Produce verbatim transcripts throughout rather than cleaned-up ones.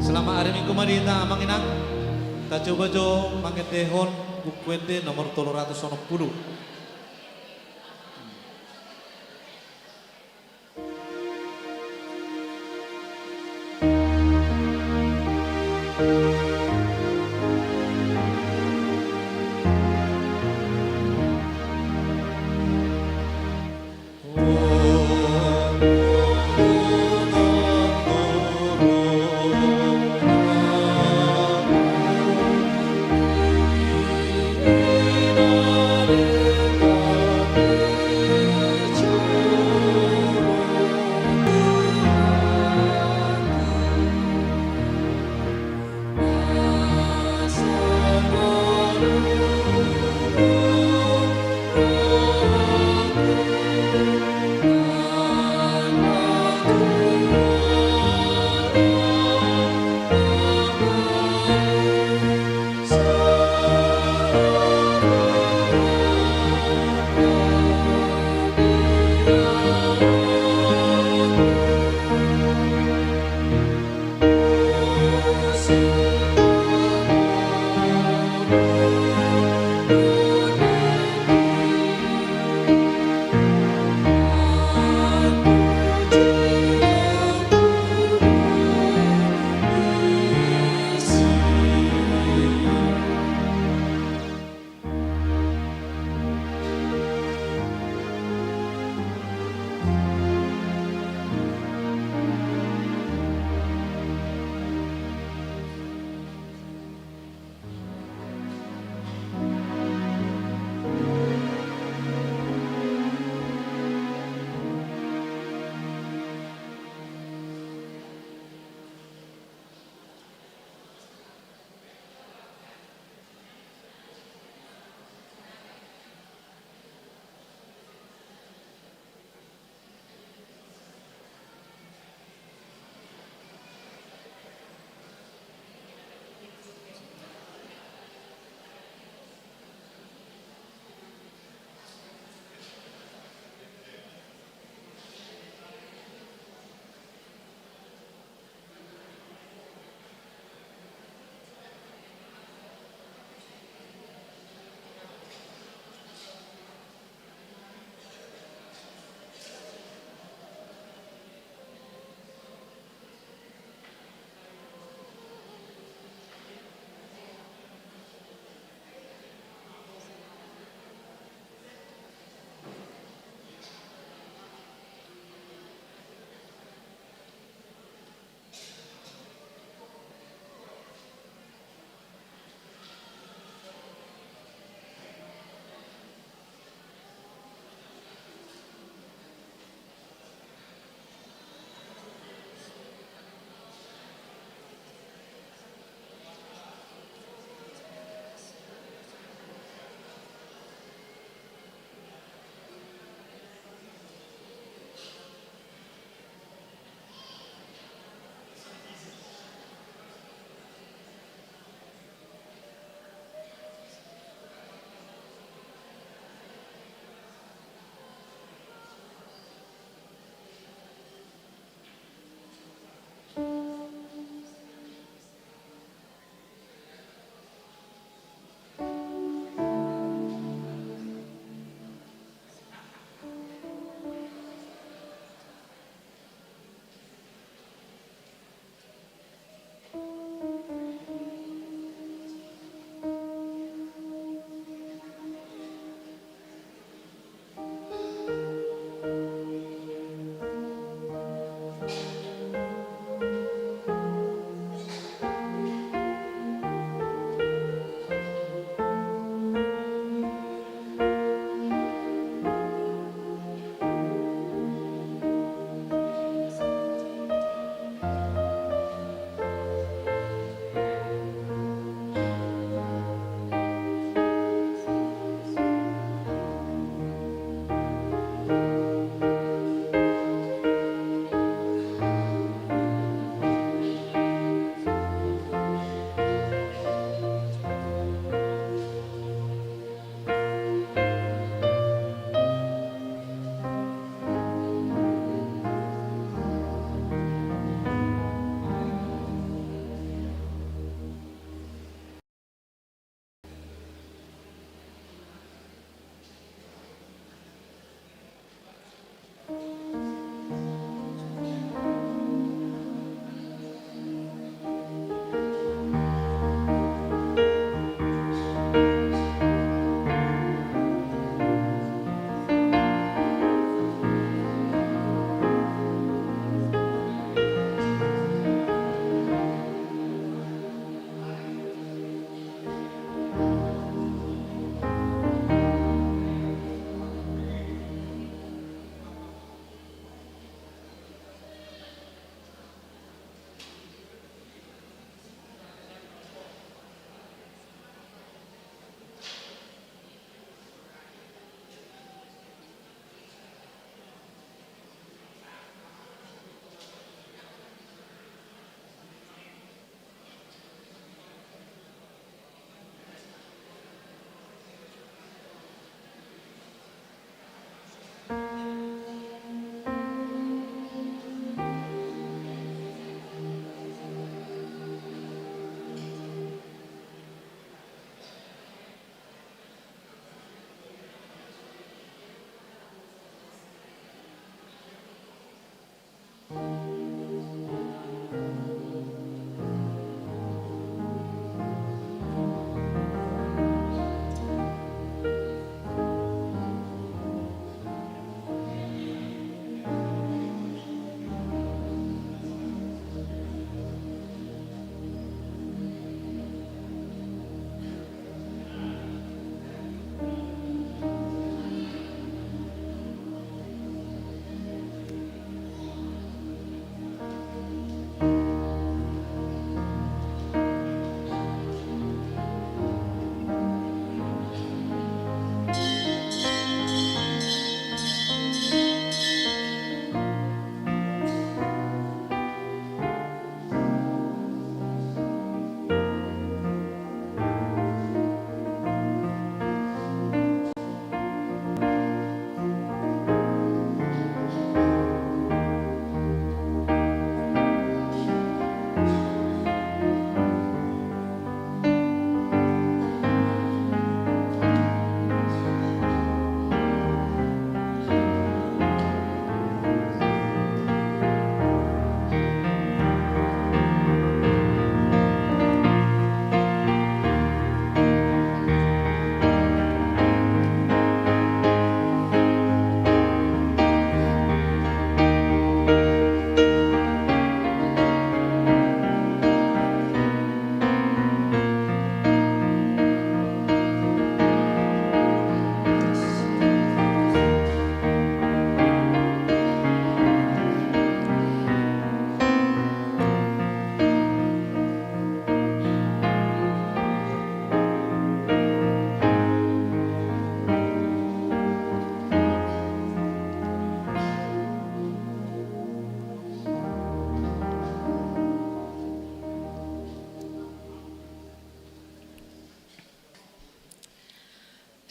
Selamat hari Minggu ma di hita amang inang. Tacoba jo mangendehon Buku Ende nomor tolu ratus onom pulu.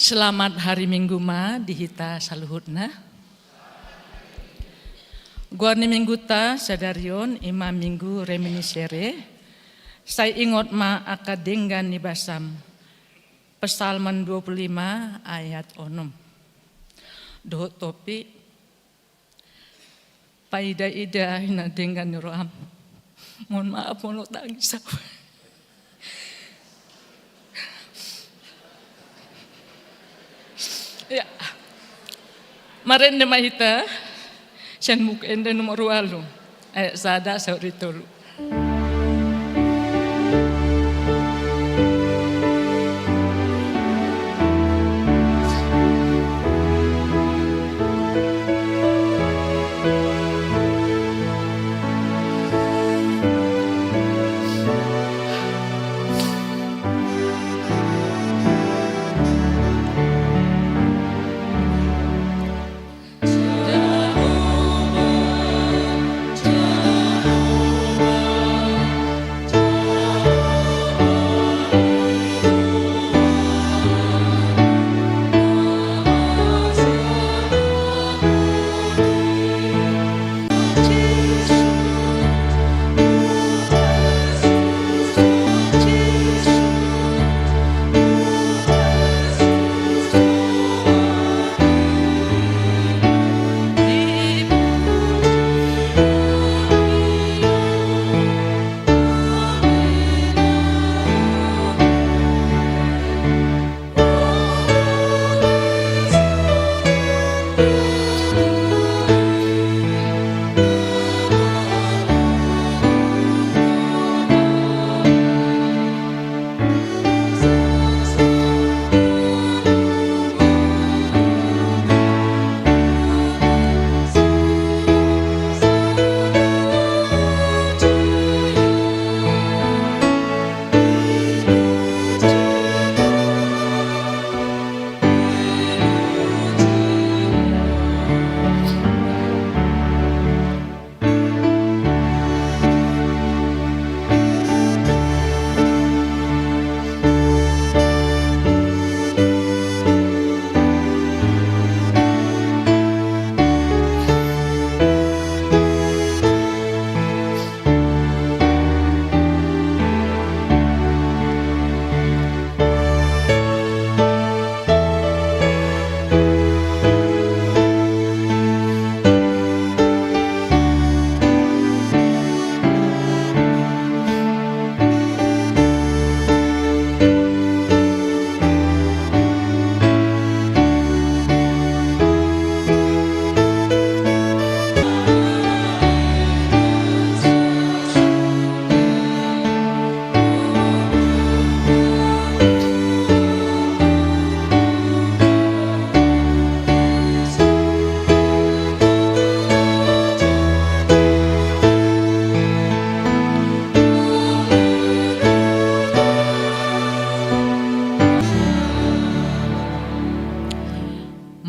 Selamat hari Minggu ma di hita saluhutna. Goar ni Mingguta sadari on i ma Minggu Reminiscere. Sai ingot ma angka denggan ni basam. Psalmen dua puluh lima ayat onom. Dohot topik: Paida-ida ahu na denggan ni roham. Mohon maaf molo tangis ahu. Ya. Marende ma hita sian Buku Ende nomor ualu, ayat sada sahat di tolu.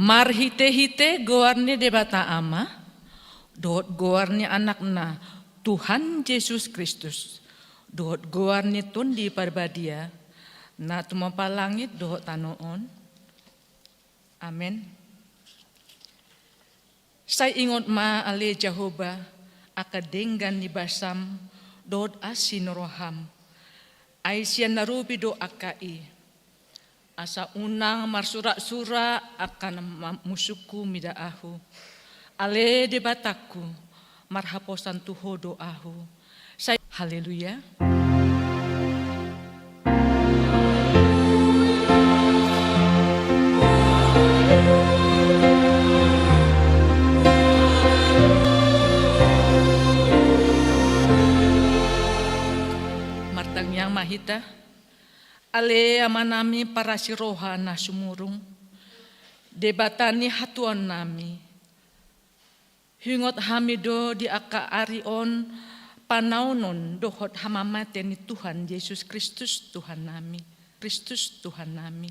Marhitehite goar ni Debata Ama, dohot goar ni Anakna, Tuhan Jesus Kristus, dohot goar ni Tondi Parbadia, na tumompa langit dohot tano on. Amen. Sai ingot ma ale Jahowa, angka denggan ni basam, dohot asi ni roham. Ai sian na robi do angka i. Asa unang marsuraksurak angka na ma-, musungku mida ahu. Ale Debatangku, marhaposan tu Ho do ahu. Sai, haleluya. Martangiang ma hita. Ale Amanami parasi roha na sumurung, Debata ni hatuaonnami, huingot hami do di angka ari on panaonon dohot hamamaten ni Tuhan Jesus Kristus Tuhannami, Kristus Tuhannami.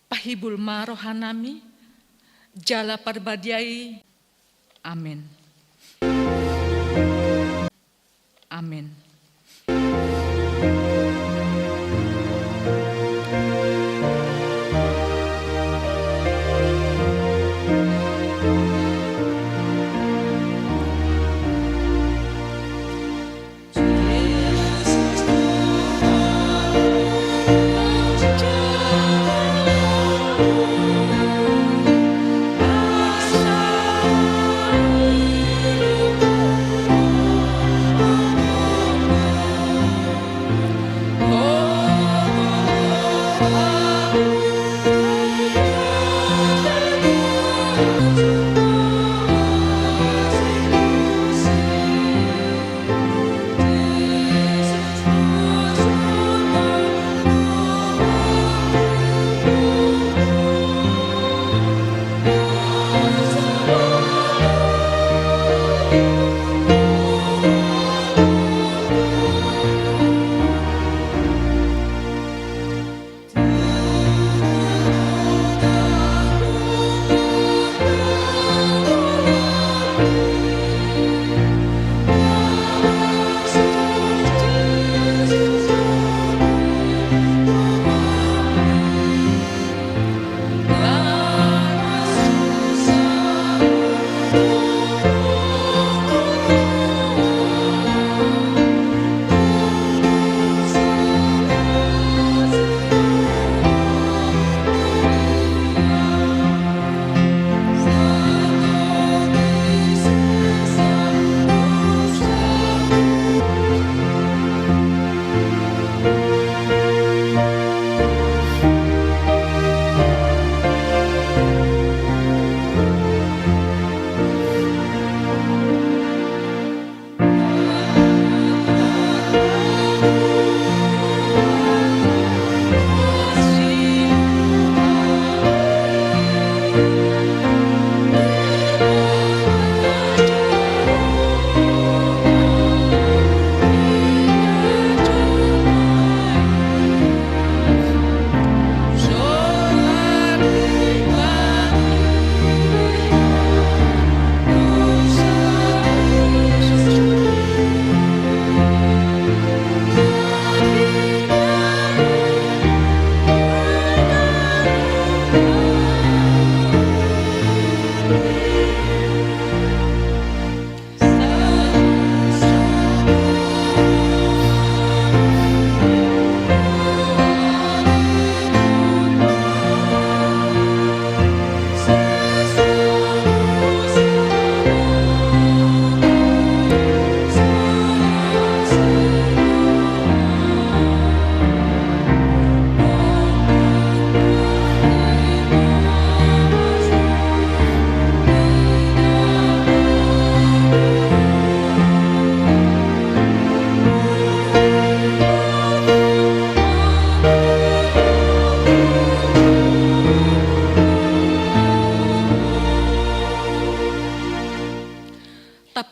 Pahibul ma rohanami, jala parbadiai. Amen. Amen.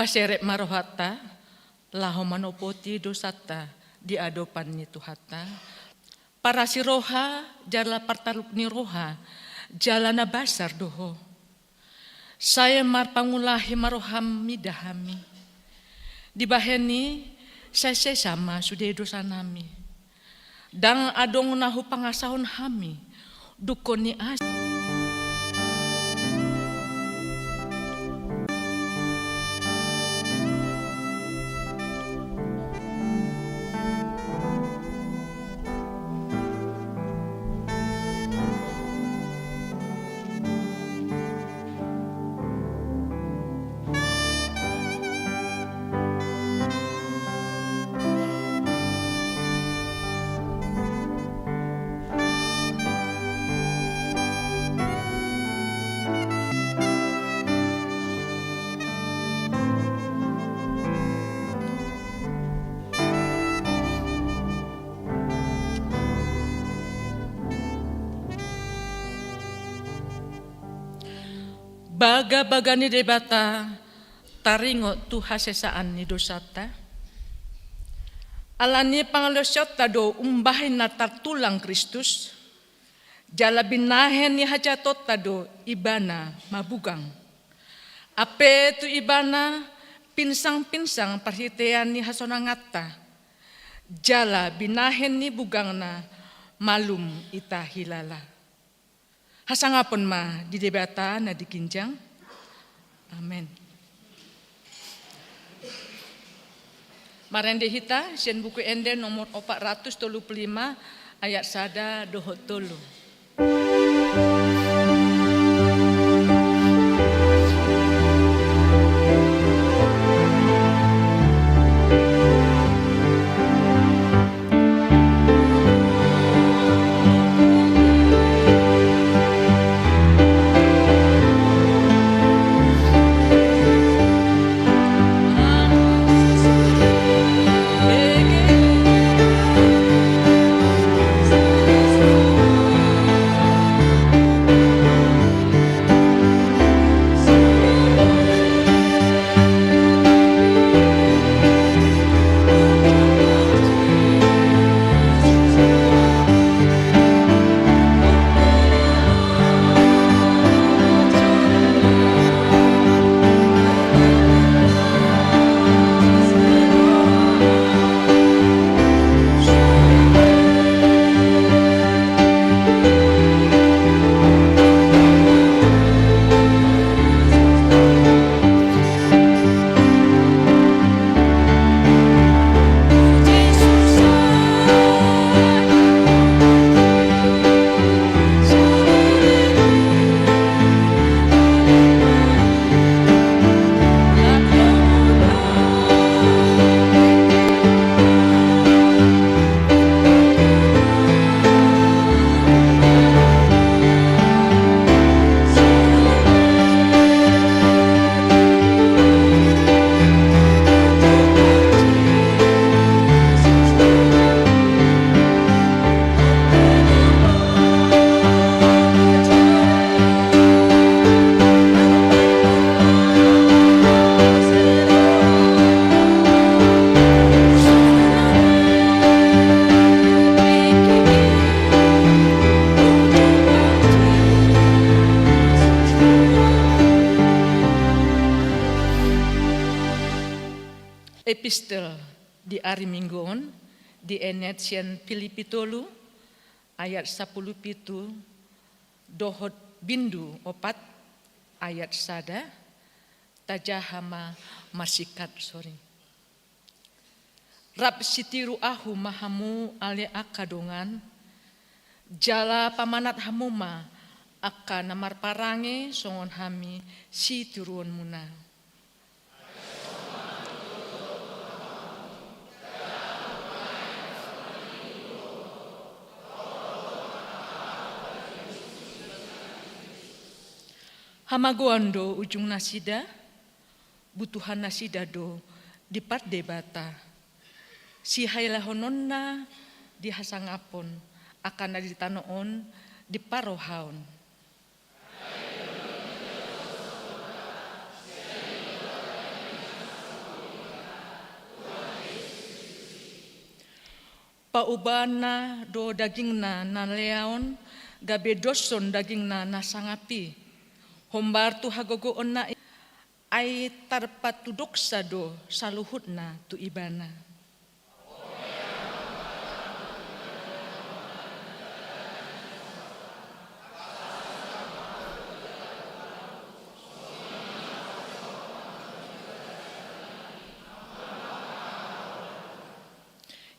Paserep ma rohanta, laho manopoti dosanta di adopan ni Tuhanta. Parasi roha, jala partaruk ni roha, jala na basar do Ho. Sai marpangulahi ma rohaM mida hami. Dibahen i, sai sesa ma sude dosanami. Ndang adong na hupangasahon hami, dungkon ni asi. Bagabaga ni Debata taringot tu hasesaan ni dosanta. Ala ni pangalaosionta do umbahen na tartulang Kristus, jala binahen ni hajahatonta do Ibana mabugang. Ampe tu Ibana pinsangpinsang parhitean ni hasonanganta, jala binahen ni bugangna malum ita hilala. Hasangapon ma di Debata na di ginjang. Amen. Marende hita sian Buku Ende nomor opat ratus tolu pulu lima, ayat sada dohot tolu. Epistel di ari Minggu on dienet sian Pilipi tolu ayat sampulu pitu dohot bindu opat ayat sada. Tajaha ma marsingkat, sorry. Rap sitiru ahu ma hamu ale angka dongan, jala pamanat hamu ma angka na marparange songon hami sitiruonmuna. Hamagoan do ujungnasida, butuhannasida do dipardebata. Sihailahononna di hasangapon, angka na di tano on diparrohaon. Paubahonna do dagingna na leaon, gabe doshon dagingna na sangap i. Hombar tu hagogoonna i, ai tarpatudoksa do saluhutna tu ibana.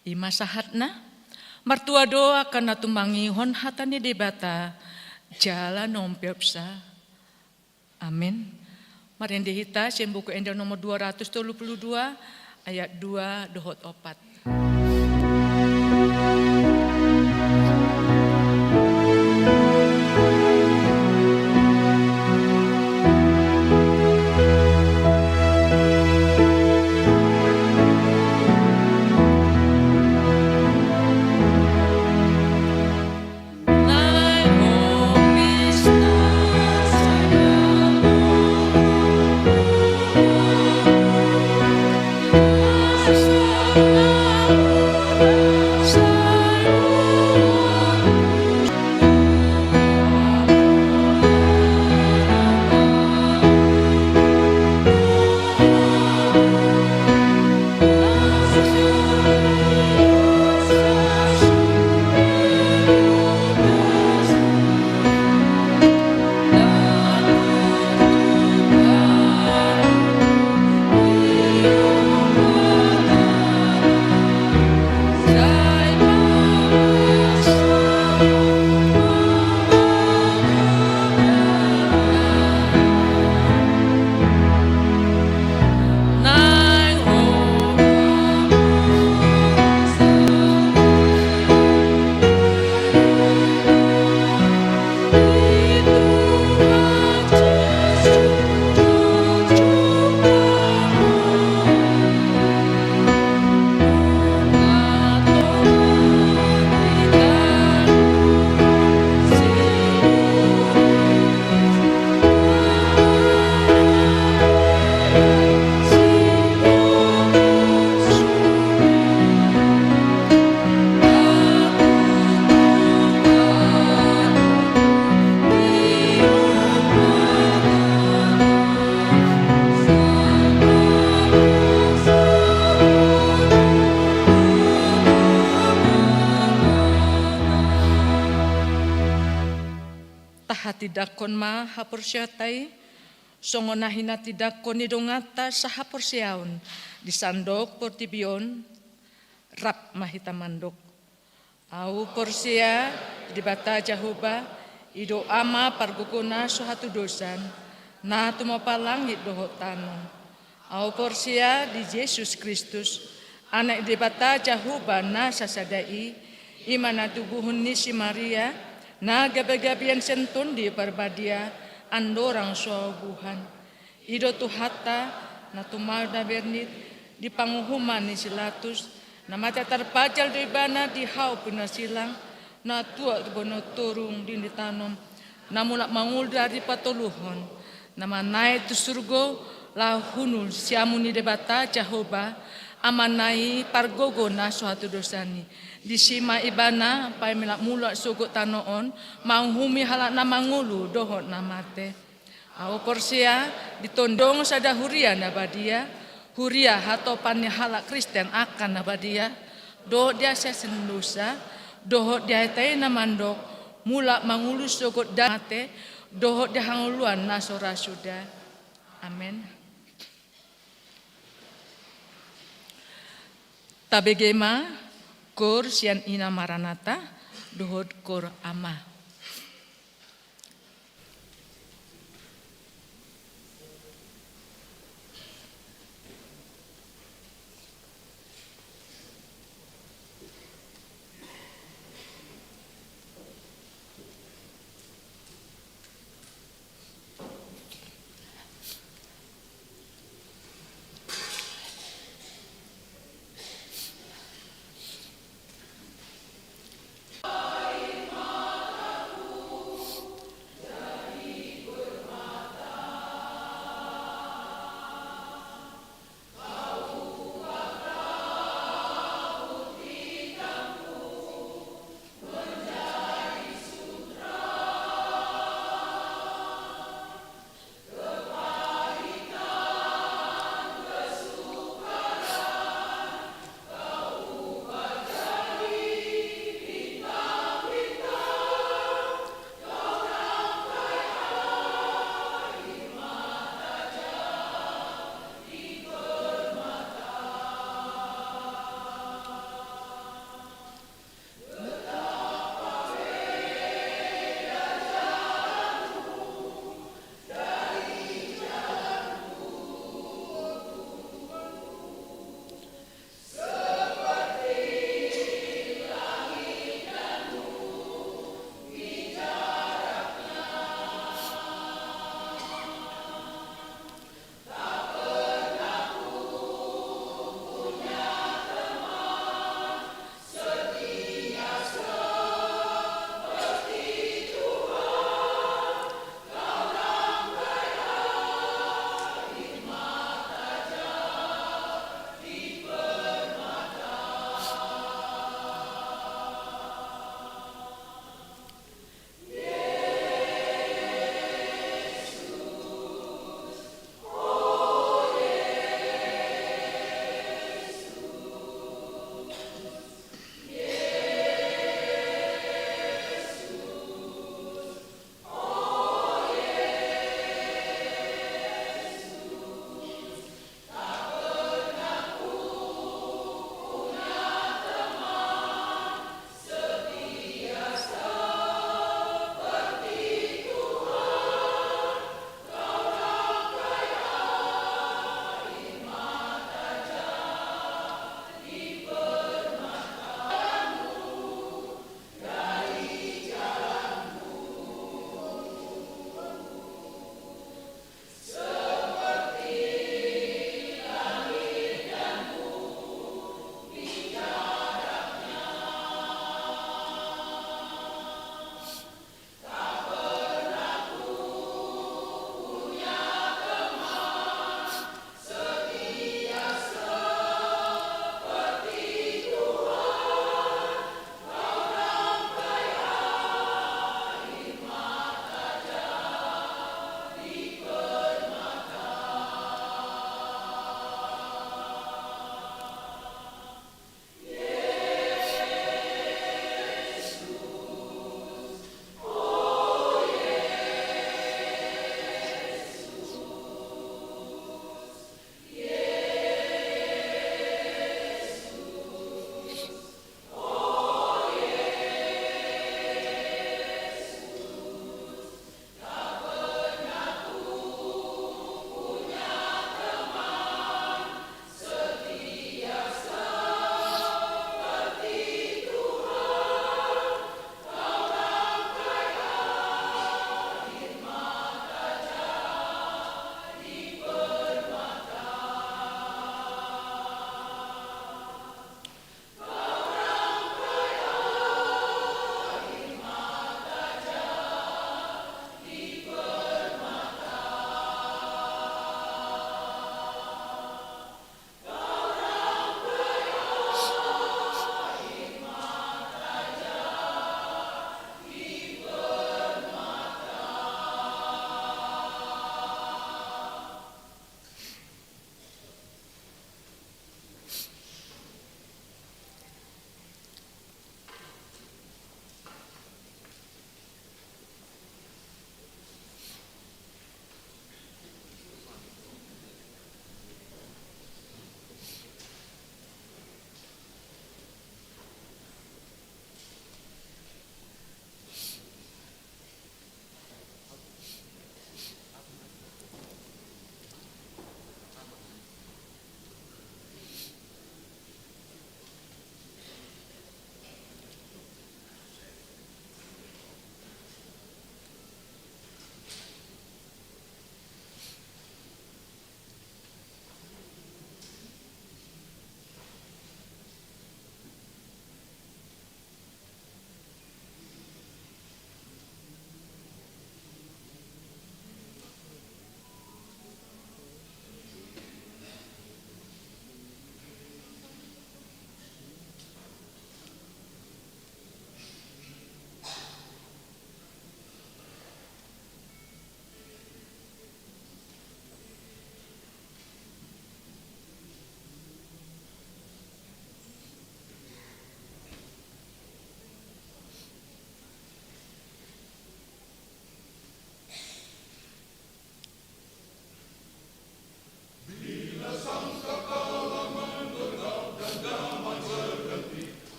I ma sahatna. Martua do angka na tumangihon hata ni Debata jala na umpeopsa. Amen. Marende hita sian Buku Ende nomor dua ratus tolu puluh dua, ayat dua dohot opat. Tahatindangkon ma haporseaonta i, songon na hinatindangkon ni donganta sahaporseaon di sandok portibi on. Rap ma hita mandok. Ahu porsea di Debata Jahowa, i do Ama pargogona so hatudosan, na tumompa langit dohot tano. Ahu porsea di Jesus Kristus, Anak ni Debata Jahowa na sasada i, i ma na tubuhon ni si Maria, na gabegabean sian Tondi Parbadia, andorang so buhan. I do Tuhanta, na tumau na bernit, di panguhuman ni si Latus, na mate tarpajal do ibana di hau pinarsilang, na tuat tu banua toru di na tinanom, na mulak mangolu di ari patoluhon, na manaek tu surgo, laho hundul siamun ni Debata Jahowa, Amana i pargogo na so hatudosan i. Disi ma ibana paimulakmulak sogot tano on, manguhumi halak na mangolu dohot na mate. Ahu porsea di Tondi, adong sada huria na badia, huria hatopan ni halak Kristen angka na badia, dohot di hasesaan dosa, dohot di hata i na mandok, mulak mangolu sogot na mate, dohot di hangoluan na so ra suda. Amen. Tabege ma koor sian Ina Maranata dohot koor Ama.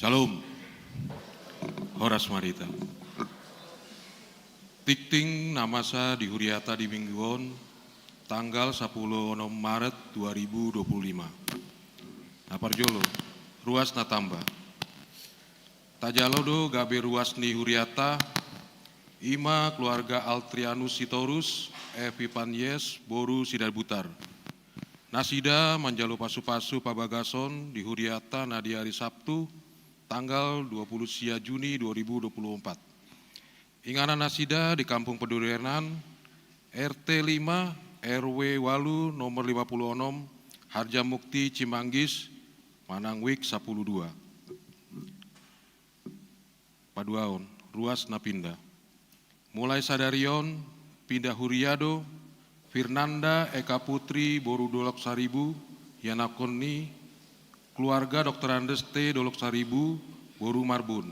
Shalom. Horas ma di hita. Tingting na masa di huriata di minggu on, tanggal sapuluh onom Maret dua ribu dua puluh lima. Na parjolo, ruas na tamba. Tajalo do gabe ruas ni huriata, ima keluarga Altrianus Sitorus, Epiphanies, boru Sidabutar. Nasida manjalo pasu-pasu pabagason di huriata na di ari Sabtu, tanggal dua puluh sia Juni dua ribu dua puluh empat. Inganan nasida di Kampung Pedurenan, R T lima, R W ualu, nomor lima puluh onom, Harjamukti, Cimanggis, manang WIK sapuluh dua. Paduahon, ruas na pinda. Mulai sadari on, pinda huria do Firnanda Eka Putri boru Dolok Saribu, ianakhon ni keluarga Doktor Andes T Dolok Saribu, boru Marbun.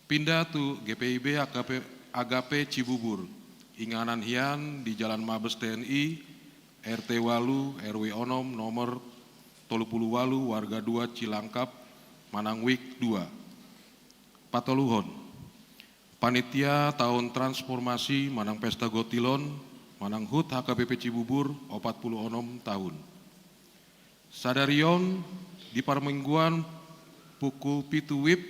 Pinda tu G P I B Agape, Agape Cibubur, inganan hian di Jalan Mabes T N I, R T ualu, R W onom, nomor tolu puluh ualu, warga dua Cilangkap, manang WIK dua. Patoluhon, panitia taon transformasi manang pesta gotilon, manang HUT H K B P Cibubur, opat puluh onom tahun. Sadari on di parmingguan pukul pitu WIB,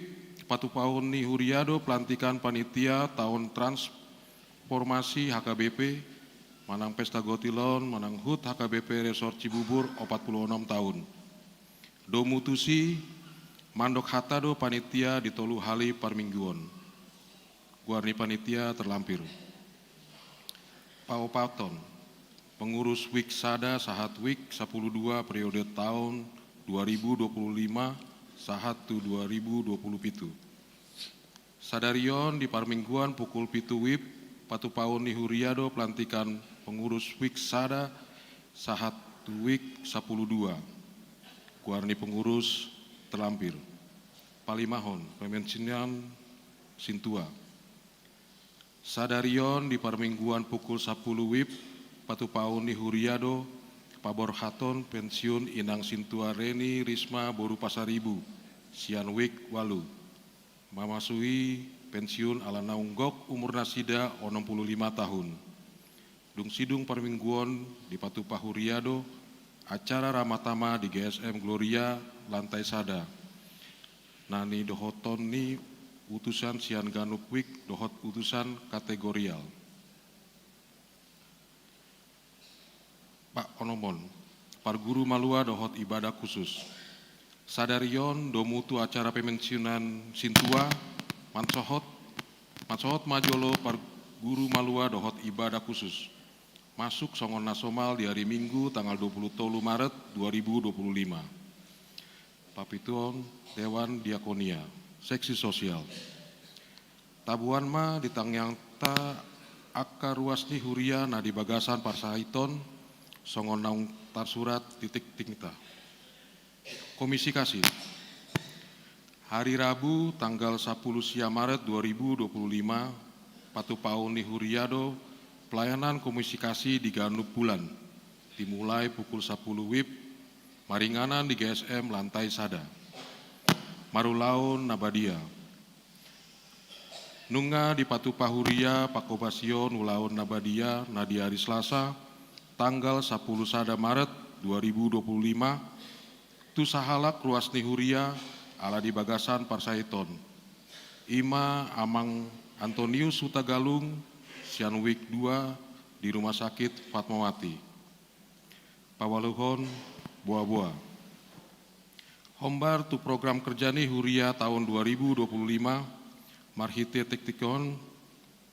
patupaon ni huria do pelantikan panitia taon transformasi H K B P, manang pesta gotilon, manang HUT H K B P Resort Cibubur opat puluh onom tahun. Domu tusi, mandok hata do panitia di tolu hali parmingguon. Goar ni panitia terlampir. Paopathon, pengurus WIK sada sahat WIK sapuluh dua periode taon dua ribu dua puluh lima sahat tu dua ribu dua puluh pitu. Sadari on di parmingguan pukul pitu WIB, patupaon ni huria do pelantikan pengurus WIK sada sahat tu WIK sapuluh dua. Goar ni pengurus terlampir. Palimahon, pemensiunan sintua. Sadari on di parmingguan pukul sapuluh WIB, patupaon ni huria do paborhaton pensiun inang sintua Reni Risma boru Pasaribu, sian WIK ualu. Mamasui pensiun ala naung gok umur nasida onom puluh lima tahun. Dung sidung parmingguon dipatupa huria do acara ramatama di G S M Gloria lantai sada. Na nidohoton ni utusan sian ganup WIK dohot utusan kategorial. Paonomon, parguru malua dohot ibadah khusus. Sadari on domu tu acara pemensiunan sintua, mansohot, mansohot ma jolo parguru malua dohot ibadah khusus. Masuk songon na somal di ari Minggu tanggal dua puluh tolu Maret dua ribu dua puluh lima. Papituon, Dewan Diakonia, seksi sosial. Tabuan ma di tangiangta angka ruas ni huria na di bagasan parsahiton, songon naung tarsurat di tingtingta. Komisi Kasih. Hari Rabu tanggal sapuluh sia Maret dua ribu dua puluh lima, patupaon ni huria do pelayanan Komisi Kasih di ganup bulan. Dimulai pukul sapuluh WIB, maringanan di G S M lantai sada. Marulaon na badia. Nunga dipatupa huria pangkobasion ulaon na badia na di ari Selasa, tanggal sapuluh sada Maret dua ribu dua puluh lima, tu sahalak ruas ni huria ala di bagasan parsahiton. Ima Amang Antonius Hutagalung, sian WIK dua di Rumah Sakit Fatmawati. Pawaluhon, boa-boa. Hombar tu program kerja ni huria taon dua ribu dua puluh lima, marhite tingting on,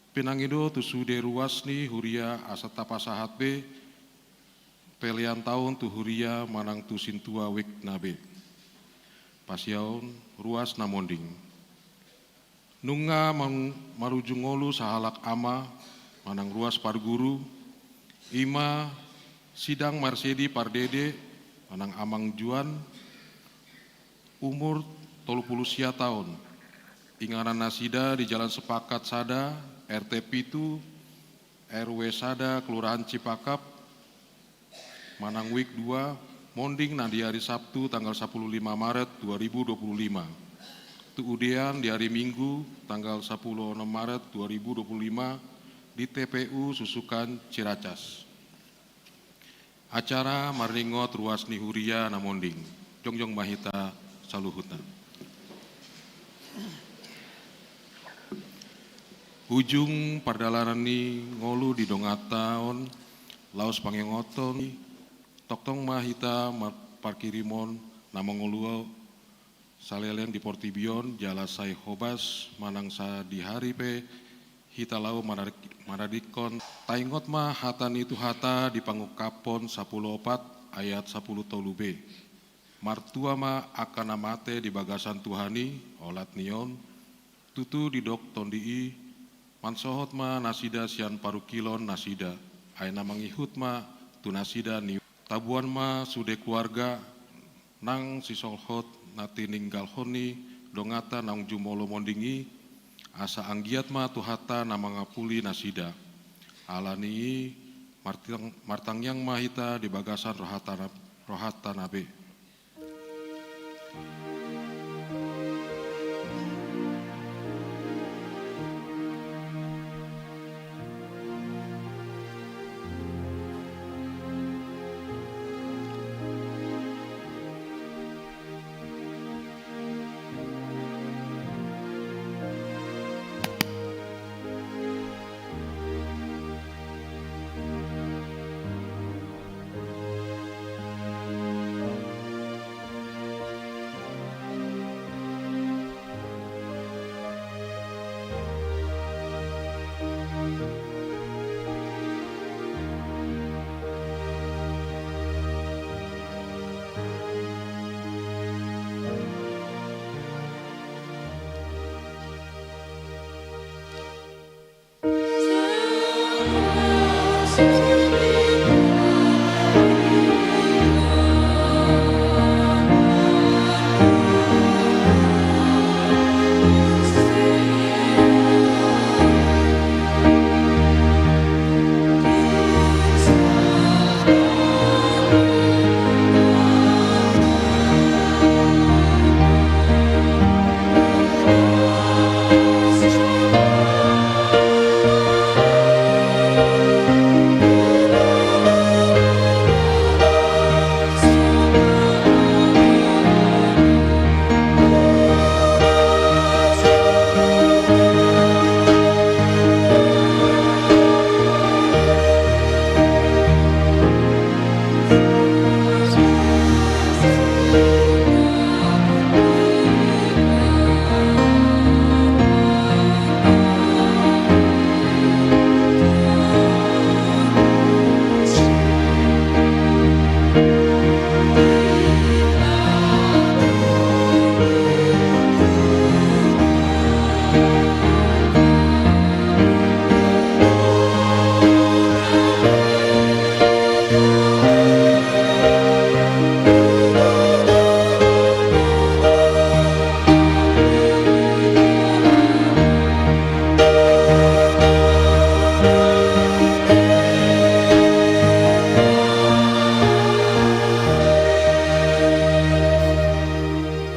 pinangido tu sude ruas ni huria asa tapasahat be, pelean taon tu huria manang tu sintua WIK na be. Pasiaon, ruas na monding. Nunga mang-, marujung ngolu sahalak ama, manang ruas parguru, ima Sidang Marsedi Pardede, manang Amang Juan, umur tolu puluh sia taon. Inganan nasida di Jalan Sepakat sada, R T pitu, R W sada, Kelurahan Cipakap, manang WIK dua, monding na di ari Sabtu tanggal sapuluh lima Maret dua ribu dua puluh lima. Tu udean di hari Minggu, tanggal sapuluh onom Maret dua ribu dua puluh lima, di T P U Susukan Ciracas. Acara marningot ruas ni huria na monding. Jongjong ma hita saluhutna. Ujung pardalanan ni ngolu di donganta on, laos pangingoton, tongtong ma hita mar-, parkirimon na mangolu saleleng di portibi on, jala sai hobas manang sadihari pe hita laho manarik-, manarikkon. Taingot ma hata ni Tuhanta di Pangungkapon sapuluh opat ayat sapuluh tolu B. Martua ma angka na mate di bagasan Tuhan i, olat ni on, tutu didok tondi i, mansohot ma nasida sian parungkilon nasida, ai na mangihut ma tu nasida ni. Tabuan ma sude keluarga nang sisolhot na tininggalhon ni donganta naung jumolo monding i, asa anggiat ma Tuhanta na mangapuli nasida. Ala ni i, martang-, martangiang ma hita di bagasan rohanta na, rohanta na be.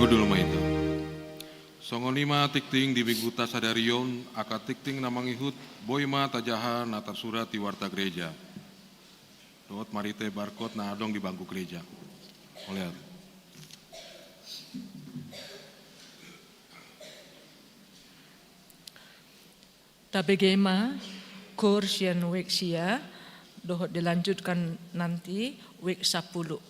Hundul ma hita. Songon i ma tingting di Mingguta sadari on, angka tingting na mangihut, boi ma tajaha na tarsurat di warta gereja. Dohot marhite barcode na adong di bangku gereja. Mauliate. Tabege ma koor sian wijk sia, dohot dilanjutkan nanti wijk sampulu.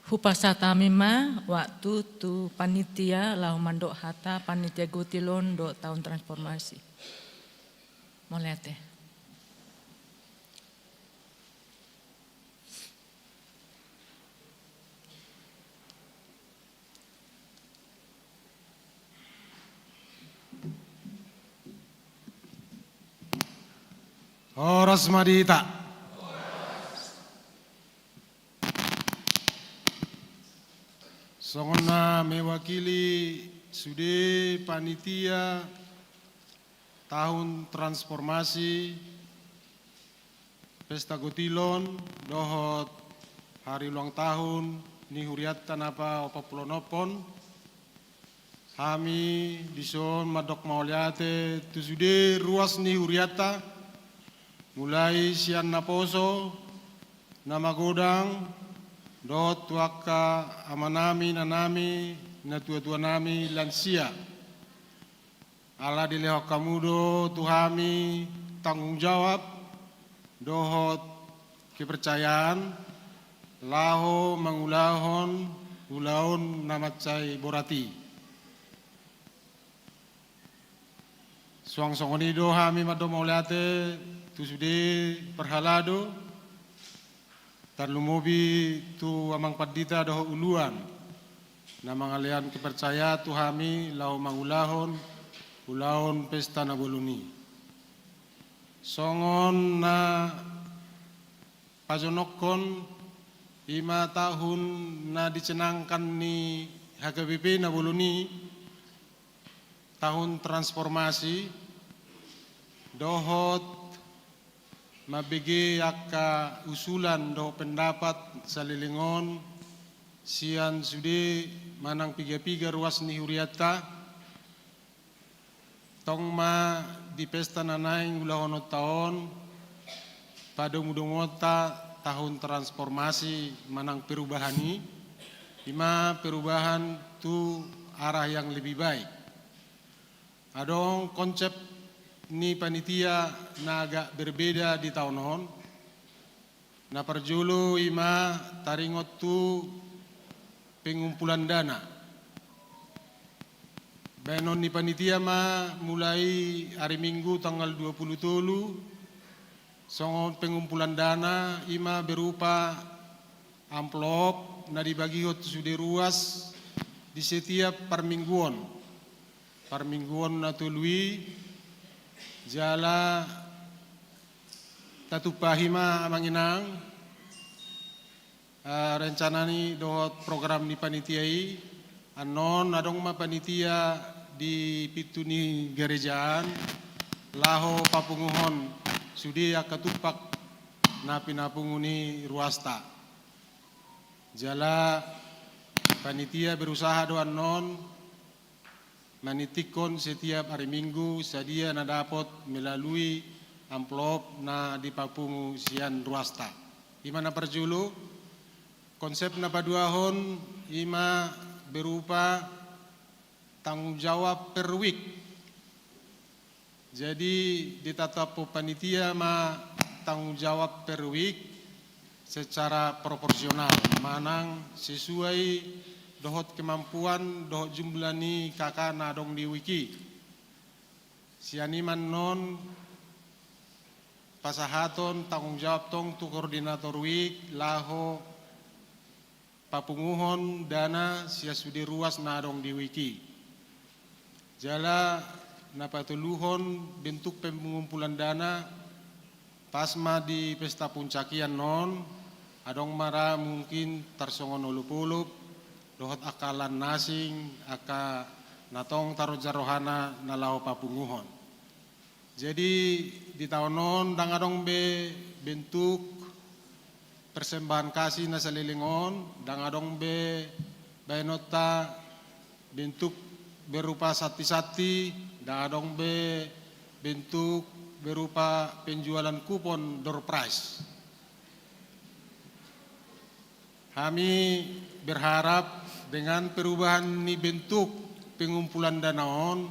Hupasahat hami ma waktu tu panitia laho mandok hata panitia gotilon dohot tahun transformasi. Mauliate. Horas ma di hita. Songon na mewakili sude panitia tahun transformasi pesta gotilon dohot hari ulang tahun ni hurianta na paopat pulu onom on, hami dison mandok mauliate tu sude ruas ni hurianta, mulai sian naposo, na magodang, dohot tu angka amanami, inanami, natuatuanami, lansia. Ala dilehon hamu do tu hami tanggung jawab dohot kepercayaan laho mangulahon ulaon na mansai borat i. Suang songon i do hami mandok mauliate tu sude parhalado, tarlumobi tu amang pandita dohot uluan na mangalehon kepercayaan tu hami laho mangulahon ulaon pesta na bolon i. Songon na pajonokhon, i ma tahun na dicenangkan ni H K B P na bolon i, tahun transformasi, dohot mambege angka usulan dohot pendapat saleleng on sian sude manang piga-piga ruas ni hurianta, tong ma di pesta na naeng ulahononta on, padomudomuonta tahun transformasi manang perubahan i, i ma perubahan tu arah yang lebih baik. Adong konsep ni panitia na agak berbeda di taon on. Na parjolo i ma taringot tu pengumpulan dana. Baenon ni panitia ma mulai ari Minggu tanggal dua pulu tolu, songon pengumpulan dana, i ma berupa amplop na dibagihon tu sude ruas di setiap parmingguon. Parmingguon na tolu i, jala tatumpahi ma amang inang, eh, rencana ni dohot program ni panitia i. Annon adong ma panitia di pintu ni garejaan laho papunguhon sude angka tumpak na pinapungu ni ruasta. Jala panitia berusaha do annon manitikkon setiap ari Minggu sadia na dapot melalui amplop na dipapungu sian ruasta. I ma na parjolo. Konsep na paduahon i ma berupa tanggung jawab per week. Jadi, ditetapkon panitia ma tanggung jawab per week secara proporsional, manang sesuai dohot kemampuan dohot jumlah ni K K na adong di week i. Sian i ma annon pasahaton tanggung jawab tong tu koordinator week laho papunguhon dana sian sude ruas na adong di week i. Jala na patoluhon bentuk pengumpulan dana pas ma di pesta puncak i annon, adong ma ra mungkin tarsongon olopolop dohot angka lan na asing, angka na tong taroja rohana na laho papunguhon. Jadi, di taon on ndang adong be bentuk persembahan kasih na saleleng on, ndang adong be baenonta bentuk berupa santi-santi, ndang adong be bentuk berupa penjualan kupon door prize. Hami berharap dengan perubahan ni bentuk pengumpulan dana on,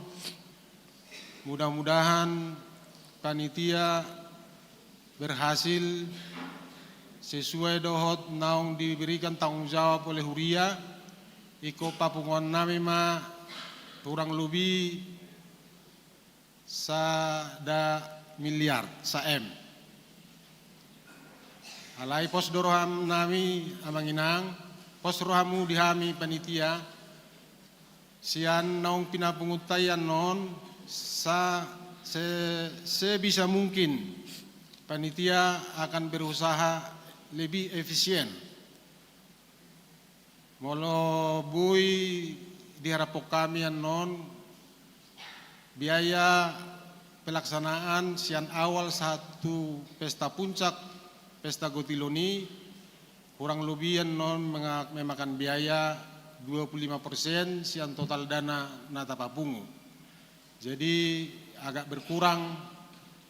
mudah-mudahan panitia berhasil sesuai dohot naung diberikan tanggung jawab oleh huria, ingkon papunguan nami ma hurang lobi sada miliar, sa M. Alai pos do roha nami, Amang Inang, pos rohamu di hami panitia, sian naung pinapunguta i annon, sa-, se-, sebisa mungkin panitia akan berusaha lebih efisien. Molo boi diharaphon hami annon, biaya pelaksanaan sian awal sahat tu pesta puncak, pesta gotilon i, hurang lobi annon menga-, memakan biaya dua puluh lima persen sian total dana na tapapungu. Jadi, agak berkurang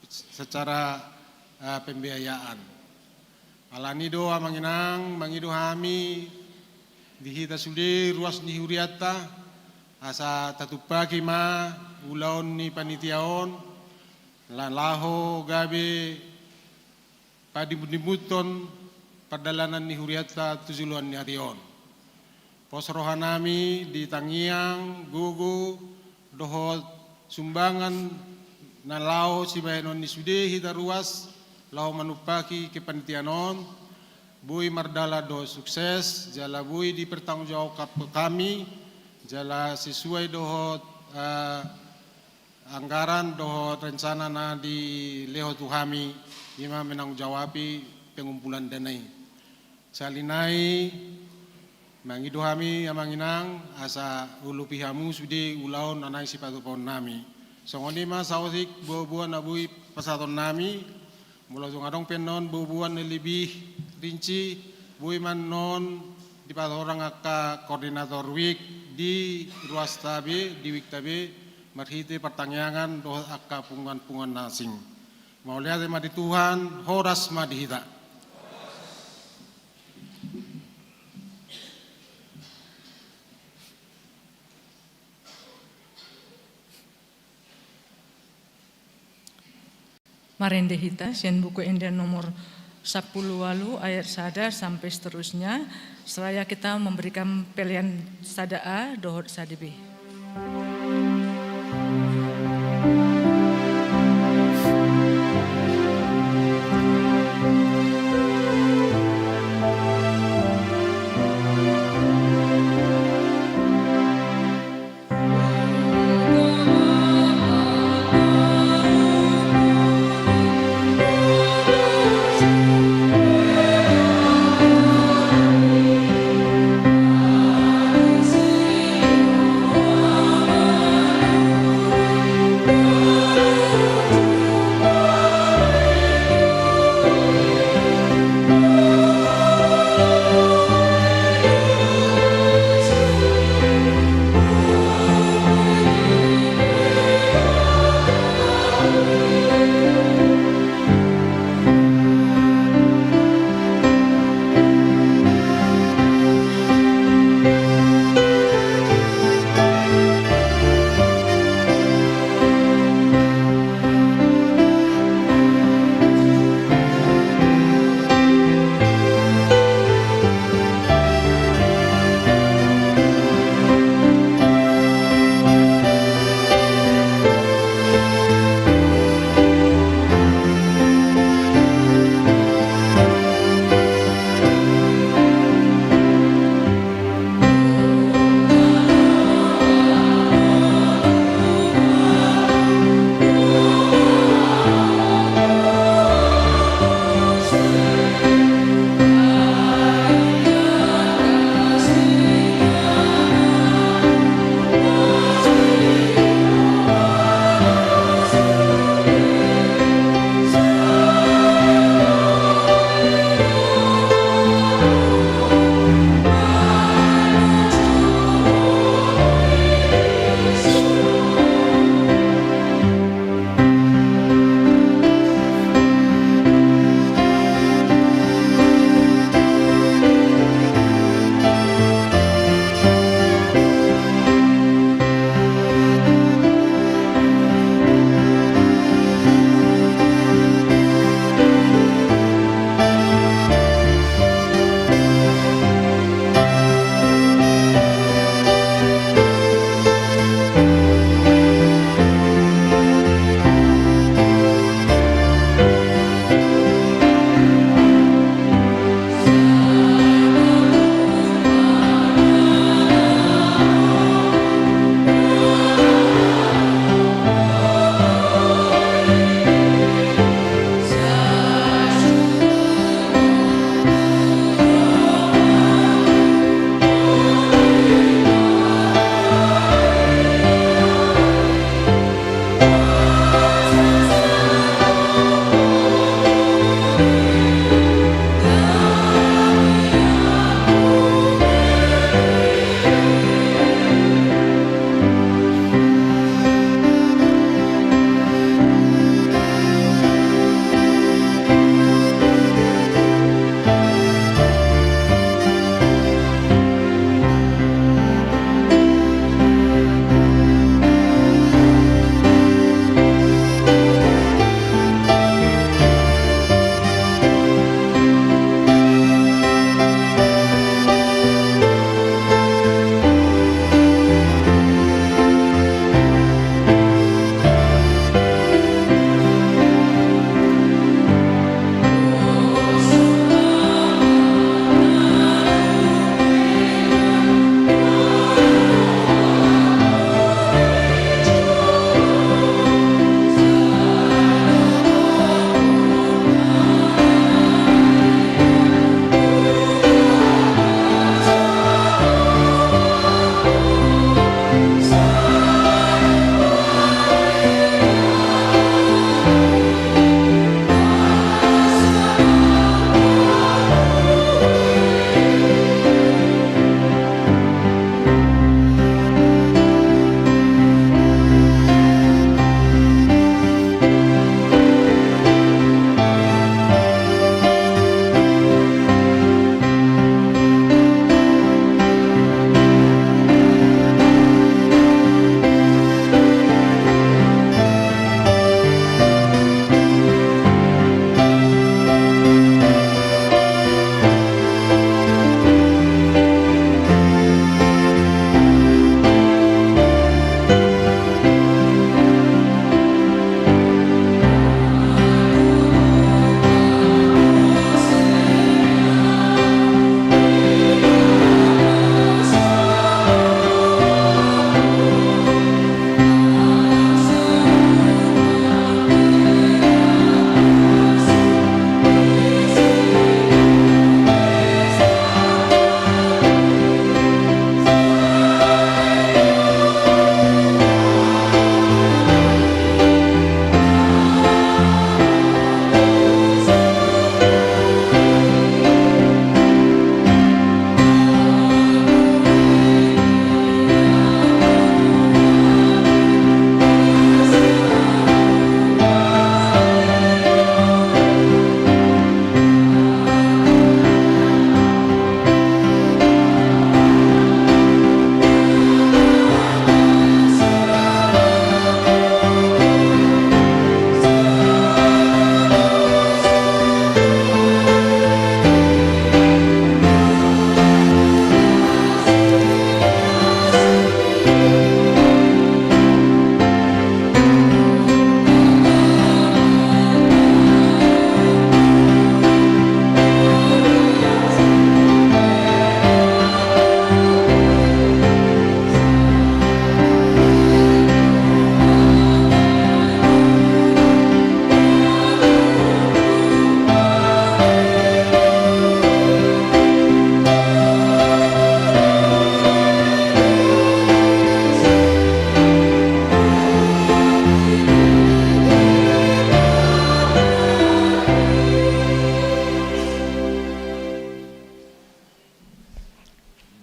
secara, eh, pembiayaan. Alani do, Amang Inang, mangido hami di hita sude ruas ni hurianta, asa tatumpaki ma ulaon ni panitia on, la-, laho gabe padimbundimbunhon pardalanan ni hurianta tu joloan ni ari on. Pos roha nami di tangiang, gogo, dohot sumbangan na laho sibahenon ni sude hita ruas, laho manumpaki kepanitiaan on, boi mardalan dohot sukses, jala boi dipertanggungjawabkan hami, jala sesuai dohot, eh, anggaran dohot rencana na dilehon tu hami, i ma menanggung jawabi pengumpulan dana i. Sahali nai, mangido hami, Amang Inang, asa ulupi hamu sude ulaon na naeng sipatupaon nami. Songon i ma saotik boaboa na boi pasahaton nami, molo tung adong pe annon boaboa na lebih rinci, boi ma annon dipatorang angka koordinator wik di ruasta be, di wikta be, marhite partangiangan dohot angka punguan-punguan na asing. Mauliate ma di Tuhan, horas ma di hita. Marende hita sian Buku Ende nomor sampulu ualu ayat sada sampai seterusnya, seraya kita memberikan pelean sada A dohot sada B.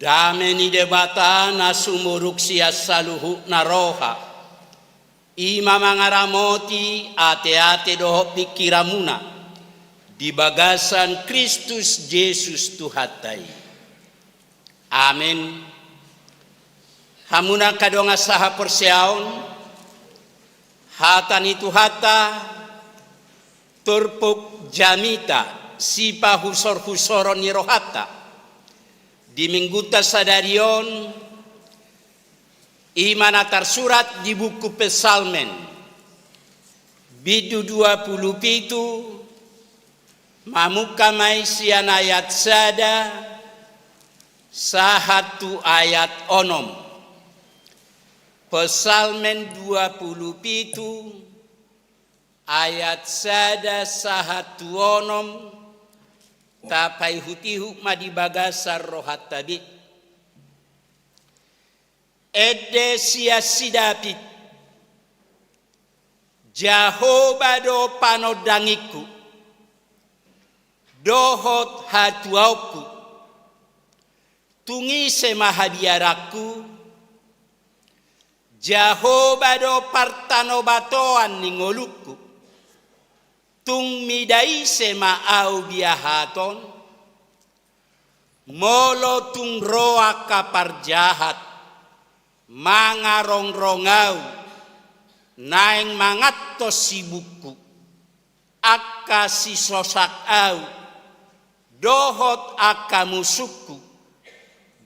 Dame ni Debata na sumurung sian saluhutna roha, i ma mangaramoti ateate dohot pingkiranmuna di bagasan Kristus Jesus Tuhanta i. Amen. Hamu angka dongan sahaporseaon, hata ni Tuhanta turpuk jamita, sipahusorhusoron ni rohanta di Minggunta sadari on, i ma na tarsurat di buku Psalmen, bindu dua pulu pitu, mamungka ma i sian ayat sada sahat tu ayat onom. Psalmen dua pulu pitu, ayat sada sahat tu onom, tapaihutihut ma di bagasan rohanta be. Ende sian si David. Jahowa do panondangingku dohot hatuaonku. Tung ise ma habiaranku? Jahowa do partanobatoan ni ngolungku. Tung mida ise ma ahu biahaton? Molo tung ro angka parjahat mangarongrong ahu, naeng mangantos sibukku, angka sisosak ahu dohot angka musungku,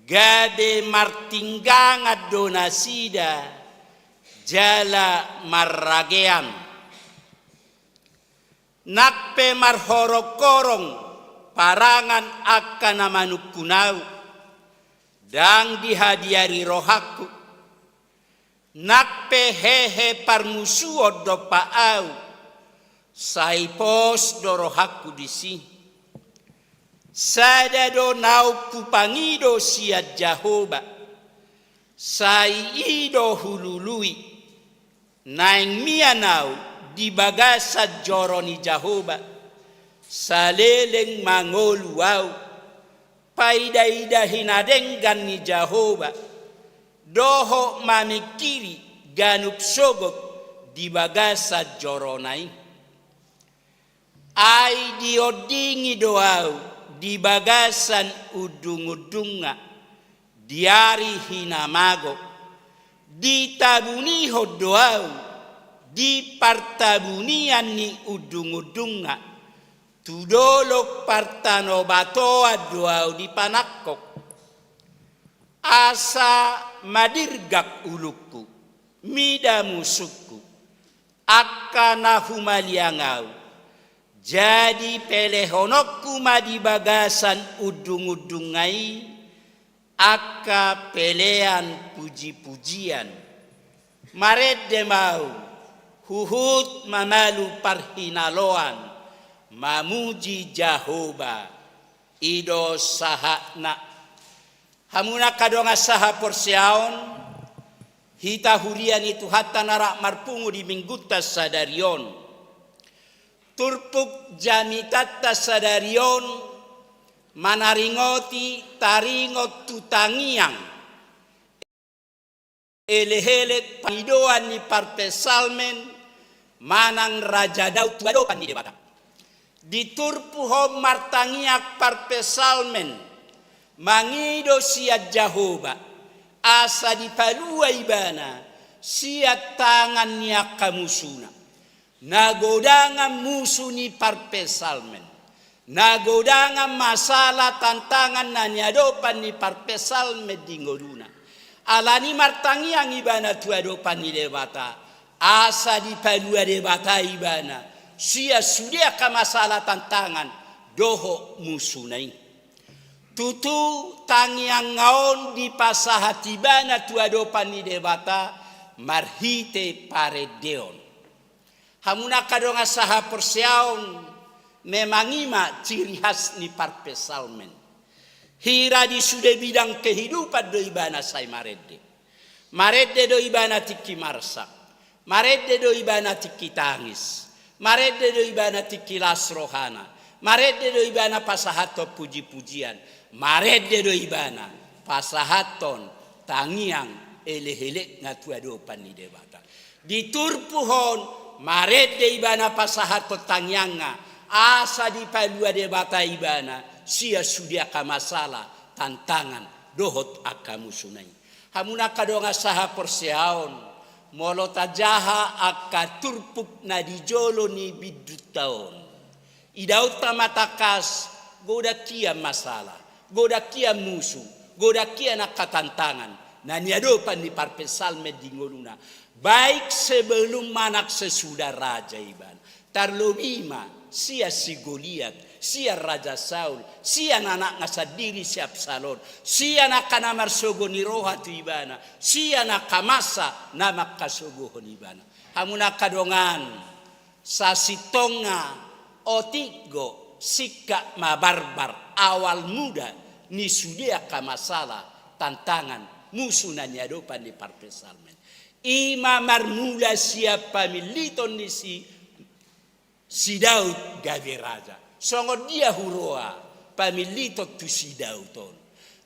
gabe martinggangan do nasida jala marragean. Nang pe marhorongkorong parangan angka na manungkun ahu, ndang dihabiari rohangku. Nang pe hehe parmusuon dompak ahu, sai pos do rohangku disi. Sada do naung hupangido sian Jahowa, sai i do hulului. Naeng mian ahu di bagasan joro ni Jahowa, saleleng mangolu ahu, paidaida hinadenggan ni Jahowa, dohot mamingkiri ganup sogot di bagasan jorona i. Ai diondingi do ahu di bagasan undungundungna di ari hinamago. Ditabunihon do ahu di partabunian ni undungundungna. Tu dolok partanobatoan do ahu dipanangkok. Asa madirgak ulungku mida musungku, angka na humaliang ahu. Jadi pelehononku ma di bagasan undungundungna i angka pelean pujipujian. Marende ma ahu, huhut mamalu parhinaloan, mamuji Jahowa. I do sahatna. Hamu angka dongan sahaporseaon, hita huria ni Tuhanta na rap marpungu di Minggunta sadari on. Turpuk jamitanta sadari on manaringoti taringot tu tangiang elekelek pangidoan ni parpsalmen manang Raja Daud tu adopan ni Debata. Di turpuk on martangiang parpsalmen mangido sian Jahowa asa dipalua ibana sian tangan ni angka musuna. Na godangan musu ni parpsalmen, na godangan masalah tantangan na niadopan ni parpsalmen di ngoluna. Alani martangiang ibana tu adopan ni Debata, asa dipalua Debata ibana sian sude angka masalah tantangan dohot musuna i. Tutu tangiangna on dipasahat ibana tu adopan ni Debata marhite parendeon. Hamu angka dongan sahaporseaon, memang i ma ciri khas ni parpsalmen. Hira di sude bidang kehidupan do ibana sai marende. Marende do ibana tingki marsak. Marende do ibana tingki tangis. Marende do ibana tingki las rohana. Marende do ibana pasahathon pujipujian. Marende do ibana pasahathon tangiang elek-elekna tu adopan ni Debata. Di turpuk on, marende ibana pasahathon tangiangna, asa dipalua Debata ibana sian sude angka masalah, tantangan dohot angka musuna i. Hamuna angka dongan sahaporseaon, molo tajaha angka turpuk na di jolo ni bidunta on, idaonta ma tangkas godang hian masalah, godang hian musu, godang hian angka tantangan na niadopan ni parpsalmen di ngoluna, baik sebelum manang sesudah raja ibana. Tarlobi ma sian si Goliat, sian Raja Saul, sian anakna sandiri si Absalom, sian angka na marsogo ni roha tu ibana, sian angka masa na mangkasogohon ibana. Hamuna angka dongan, sasintongna otik do singkat ma barbar awal mula ni sude angka masalah, tantangan, musu na niadopan ni parpsalmen. I ma marmula sian pamilliton ni si, si Daud gabe raja. Songon dia huroha pamilliton tu si Daud on?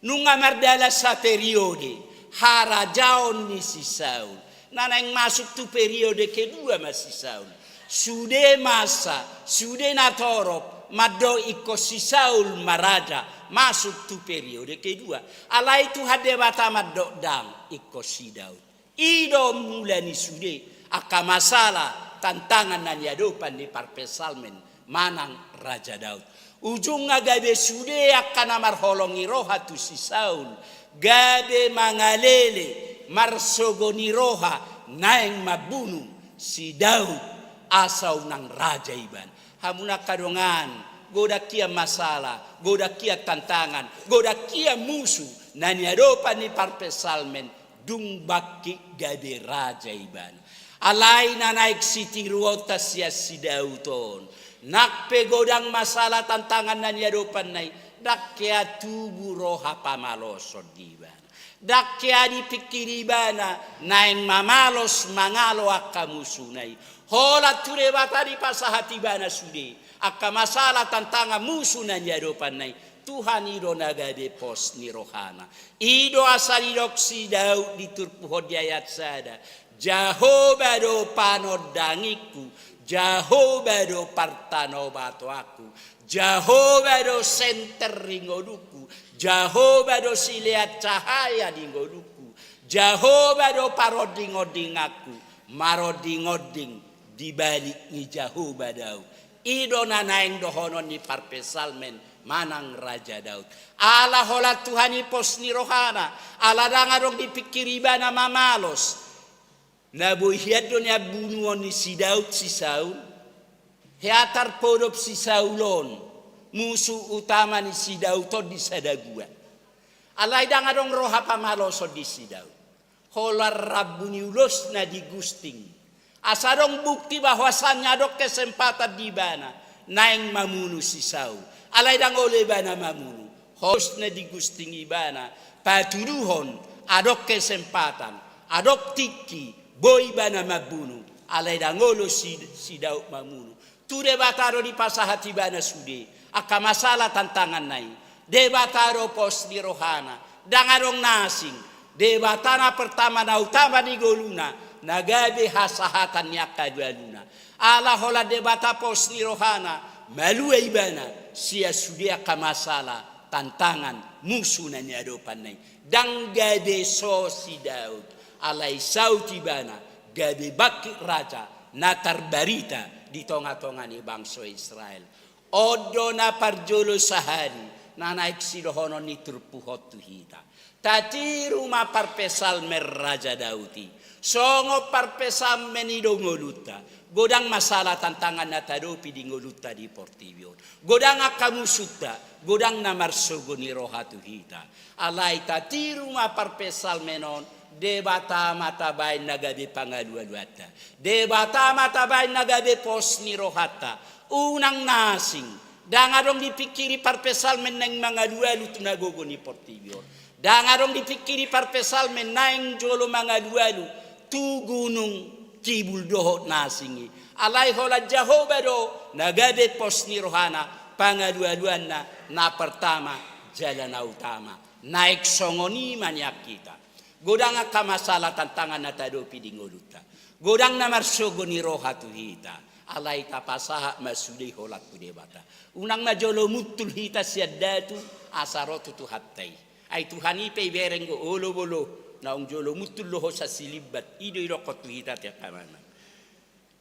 Nunga mardalan saperiode harajaon ni si Saul, na naeng masuk tu periode kedua ma si Saul. Sude masa, sude natorop mandok ingkon si Saul ma raja, masuk tu periode kedua. Alai Tuhan Debata mandok ndang, ingkon si Daud. I do mula ni sude angka masalah, tantangan na niadopan ni parpsalmen manang Raja Daud. Ujungna gabe sude angka na marholong ni roha tu si Saul, gabe mangalele, marsogo ni roha, naeng mambunu si Daud asa unang raja ibana. Hamuna angka dongan, godang hian masalah, godang hian tantangan, godang hian musu na niadopan ni parpsalmen, dung bangkit gabe raja ibana. Alai na naeng sitiruonta sian si Daud on, nang pe godang masalah, tantangan na niadopanna i, ndang hea tubu roha pamaloson di ibana. Ndang hea dipingkiri ibana naeng mamalos mangalo angka musuna i. Holan tu Debata dipasahat ibana sude angka masalah, tantangan, musu na niadopanna i. Tuhan i do na gabe pos ni rohana. I do asa didok si Daud di turpuk on di ayat sada: Jahowa do panondangingku, Jahowa do partanobatoanku, Jahowa do senter di ngolungku, Jahowa do silean cahaya di ngolungku, Jahowa do parondingondinganku, marondingonding di balik ni Jahowa do ahu. I do na naeng dohonon ni parpsalmen manang Raja Daud. Ala holan Tuhan i pos ni rohana, ala ndang adong dipingkiri ibana mamalos. Na boi hian do nian bunuon ni si Daud si Saul. Hea tarpodop si Saul on musu utama ni si Daud on di sada gua. Alai ndang adong roha pamaloson di si Daud. Holan rambu ni ulosna di gusting, asa adong bukti bahwasanya adong kesempatan di ibana naeng mamunu si Saul. Alai ndang olo ibana mamunu. Holan ulosna di gusting ibana patuduhon adong kesempatan, adong tingki, boi ibana mambunu. Alai ndang olo si, si Daud mamunu. Tu Debata do dipasahat ibana sude angka masalah, tantanganna i. Debata do pos ni rohana, ndang adong na asing. Debata na pertama, na utama di ngoluna, na gabe hasahatan ni angka alualuna. Ala holan Debata pos ni rohana, malua ibana sian sude angka masalah, tantangan, musu na niadopanna i. Ndang gabe so si Daud, alai saut ibana gabe bangkit raja na tarbarita di tongatonga ni bangso Israel. On do na parjolo sahali na naeng sidohonon ni turpuk on tu hita. Tatiru ma parpsalmen Raja Daud i. Songon parpsalmen i do ngolunta. Godang masalah, tantangan na tahadopi di ngolunta di portibi on. Godang angka musunta, godang na marsogo ni roha tu hita. Alai tatiru ma parpsalmen on, Debata ma tabaen na gabe pangalualuanta. Debata ma tabaen na gabe pos ni rohanta. Unang na asing. Ndang adong dipingkiri parpsalmen naeng mangalualu tu na gogo ni portibi on. Ndang adong dipingkiri parpsalmen naeng jolo mangalualu tu gunung, kibul dohot na asing i. Alai holan Jahowa do na gabe pos ni rohana, pangalualuanna na pertama jala na utama. Naeng songon i ma nian hita. Godang angka masalah tantangan na tahadopi di ngolunta. Godang na marsogo ni roha tu hita. Alai tapasahat ma sude holan tu Debata. Unang na jolo muntul hita sian datu asa ro tu Tuhanta i. Ai Tuhan i pe ibereng do olo molo naung jolo muntul do ho sasilimban, i do idokkon tu hita tiap hamaman.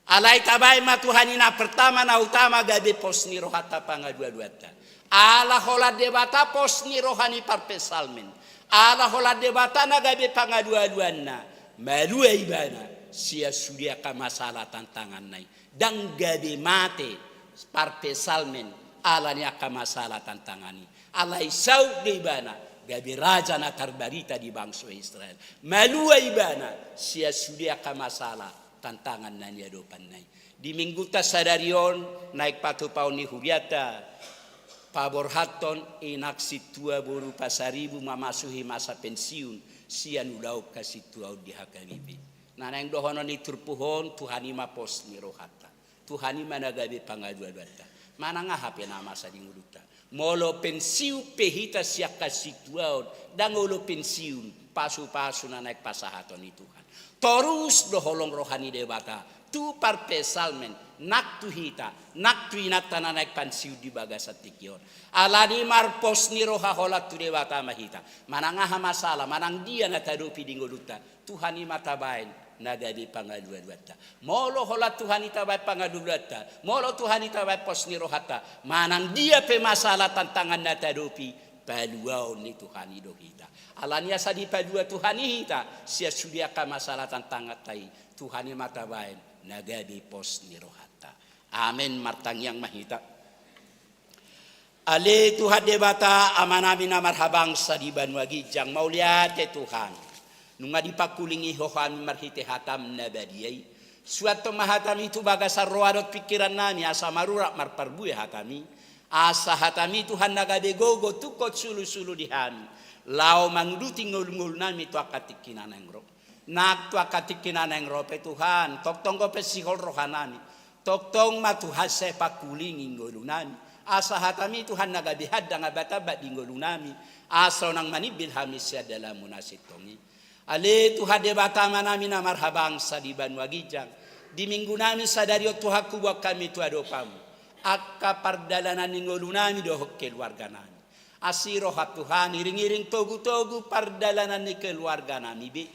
Alai tabaen ma Tuhan i na pertama na utama gabe pos ni rohanta pangalualuanta. Ala holan Debata pos ni roha ni parpsalmen. Ala holan Debata na gabe pangalualuanna. Malua ibana sian sude angka masalah tantanganna i. Ndang gabe mate parpsalmen ala ni angka masalah tantangan i. Alai saut do ibana gabe raja na tarbarita di bangso Israel. Malua ibana sian sude angka masalah tantangan na niadopanna i. Di minggunta sadari on naeng patupaon ni hurianta, paborhathon Inang Sintua Boru Pasaribu mamasuhi masa pensiun sian ulaon hasintuaon di H K B P. Na naeng dohonon ni turpuk on, Tuhan i ma pos ni rohanta. Tuhan i ma na gabe pangalualuanta. Manang aha pe na masa di ngolunta. Molo pensiun pe hita sian hasintuaon, ndang olo pensiun pasupasu na naeng pasahaton ni Tuhan. Torus do holong roha ni Debata tu parpsalmen, nang tu hita, nang tu inanta na naeng pensiun di bagasan tingki on. Ala ni marpos ni roha holan tu Debata ma hita. Manang aha masalah, manang dia na tahadopi di ngolunta, Tuhan i ma tabaen na gabe pangalualuanta. Molo holan Tuhan i tabaen pangalualuanta, molo Tuhan i tabaen pos ni rohanta, manang dia pe masalah tantangan na tahadopi, paluaon ni Tuhan i do hita. Ala ni asa dipalua Tuhan i hita sian sude angka masalah tantanganta i, Tuhan i ma tabaen na gabe pos ni rohanta. Amen. Martangiang ma hita. Ale Tuhan Debata, Amanami na marhabangsa di banua ginjang, mauliate Tuhan. Nunga dipangkulingi Ho hami marhite hataM na badia i. Suanhon ma hataMi tu bagasan roha dohot pingkirannami, asa marurat marparbue hataMi. Asa hataMi Tuhan na gabe gogo tungkot sulusulu di hami, laho manguduti ngolungolunami tu angka tingki na naeng ro. Nang tu angka tingki na naeng ro pe Tuhan, tongtong dope sihol rohanami. Tongtong ma Tuhan sai pangkulingi ngolunami. Asa hataMi Tuhan na gabe handang abatambat di ngolunami. Asa unang manimbil hami sian dalanMu na sintong i. Ale Tuhan Debata Amanami na marhabangsa di banua ginjang. Di minggunami sadari on Tuhan huboan hami tu adopanMu angka pardalanan ni ngolunami dohot keluarganami. Asi rohaM Tuhan, iringiring togutogu pardalanan ni keluarganami be.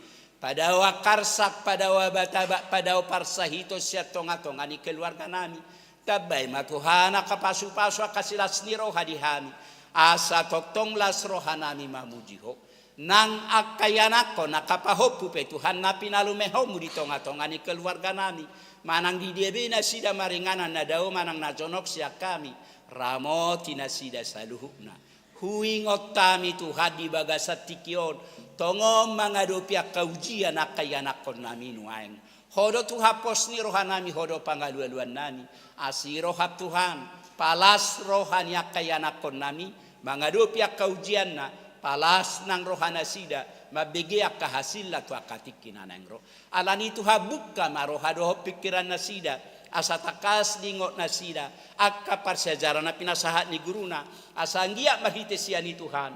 Padao angka arsak, padao abatambat, padao parsahiton sian tongatonga ni keluarganami. Tambai ma Tuhan angka pasupasu, angka silas ni roha di hami. Asa tongtong las rohanami mamuji Ho. Nang angka ianakhon, angka pahompu pe Tuhan na pinalumehonMu di tongatonga ni keluarganami. Manang didia be nasida maringanan na dao manang na jonok sian hami. Ramoti nasida saluhutna. Huingot hami Tuhan di bagasan tingki on, tongon mangadopi angka ujian angka ianakhonnami nuaeng. Ho do Tuhan pos ni rohanami, Ho do pangalualuannami. Asi rohaM Tuhan, palas roha ni angka ianakhonnami mangadopi angka ujianna, palas nang rohanasida mambege angka hasilna tu angka tingki na naeng ro. Ala ni Tuhan, bungka ma roha dohot pingkiran nasida, asa tangkas diingot nasida angka parsiajaran na pinasahat ni guruna, asa anggiat marhite sian i Tuhan,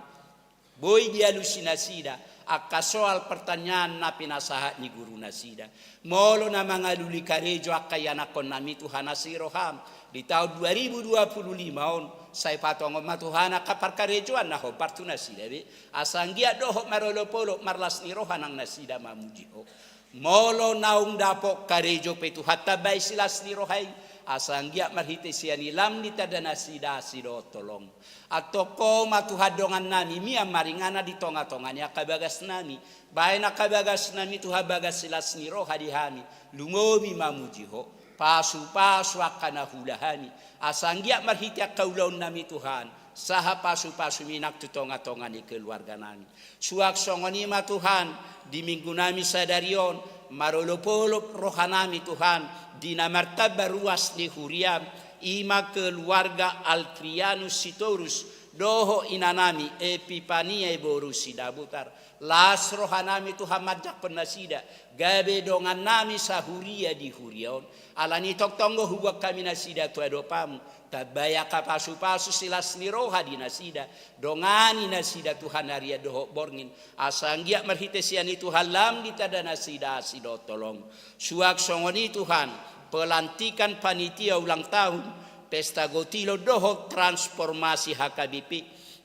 boi dialusi nasida angka soal pertanyaan na pinasahat ni gurunasida. Molo na mangalului karejo angka ianakhonnami Tuhan, asi rohaM, di taon dua ribu dua puluh lima on, sai patongon ma Tuhan angka parkarejoan na hombar tu nasida be. Asa anggiat dohot marolopolop marlas ni roha nang nasida mamuji Ho. Molo naung dapot karejo pe Tuhan, tambai silas ni roha i, asa anggiat marhite sian i lam ditanda nasida asi dohot holong. Antong Ho ma Tuhan dongannami, mian maringanan di tongatonga ni angka bagasnami. Baen angka bagasnami Tuhan bagas silas ni roha di hami, lumobi mamuji Ho. Pasupasu angka na huula hami, asa anggiat marhite angka ulaonnami Tuhan, sahat pasupasuMi nang tu tongatonga ni keluarganami. Suang songon i ma Tuhan, di minggunami sadari on, marolopolop rohanami Tuhan, di na martamba ruas ni huriaM, i ma keluarga Altrianus Sitorus, dohot inanami Epipania boru Sidabutar. Las rohanami Tuhan manjangkon nasida, gabe dongannami sahuria di huria on. Ala ni tongtong do huboan hami nasida tu adopanMu, Tambai angka pasupasu silas ni roha di nasida, dongani nasida Tuhan arian dohot borngin, asa anggiat marhite sian i Tuhan lam ditanda nasida asi dohot holong. Suang songon i Tuhan, pelantikan panitia ulang tahun Pesta Gotilon dohot Transformasi H K B P,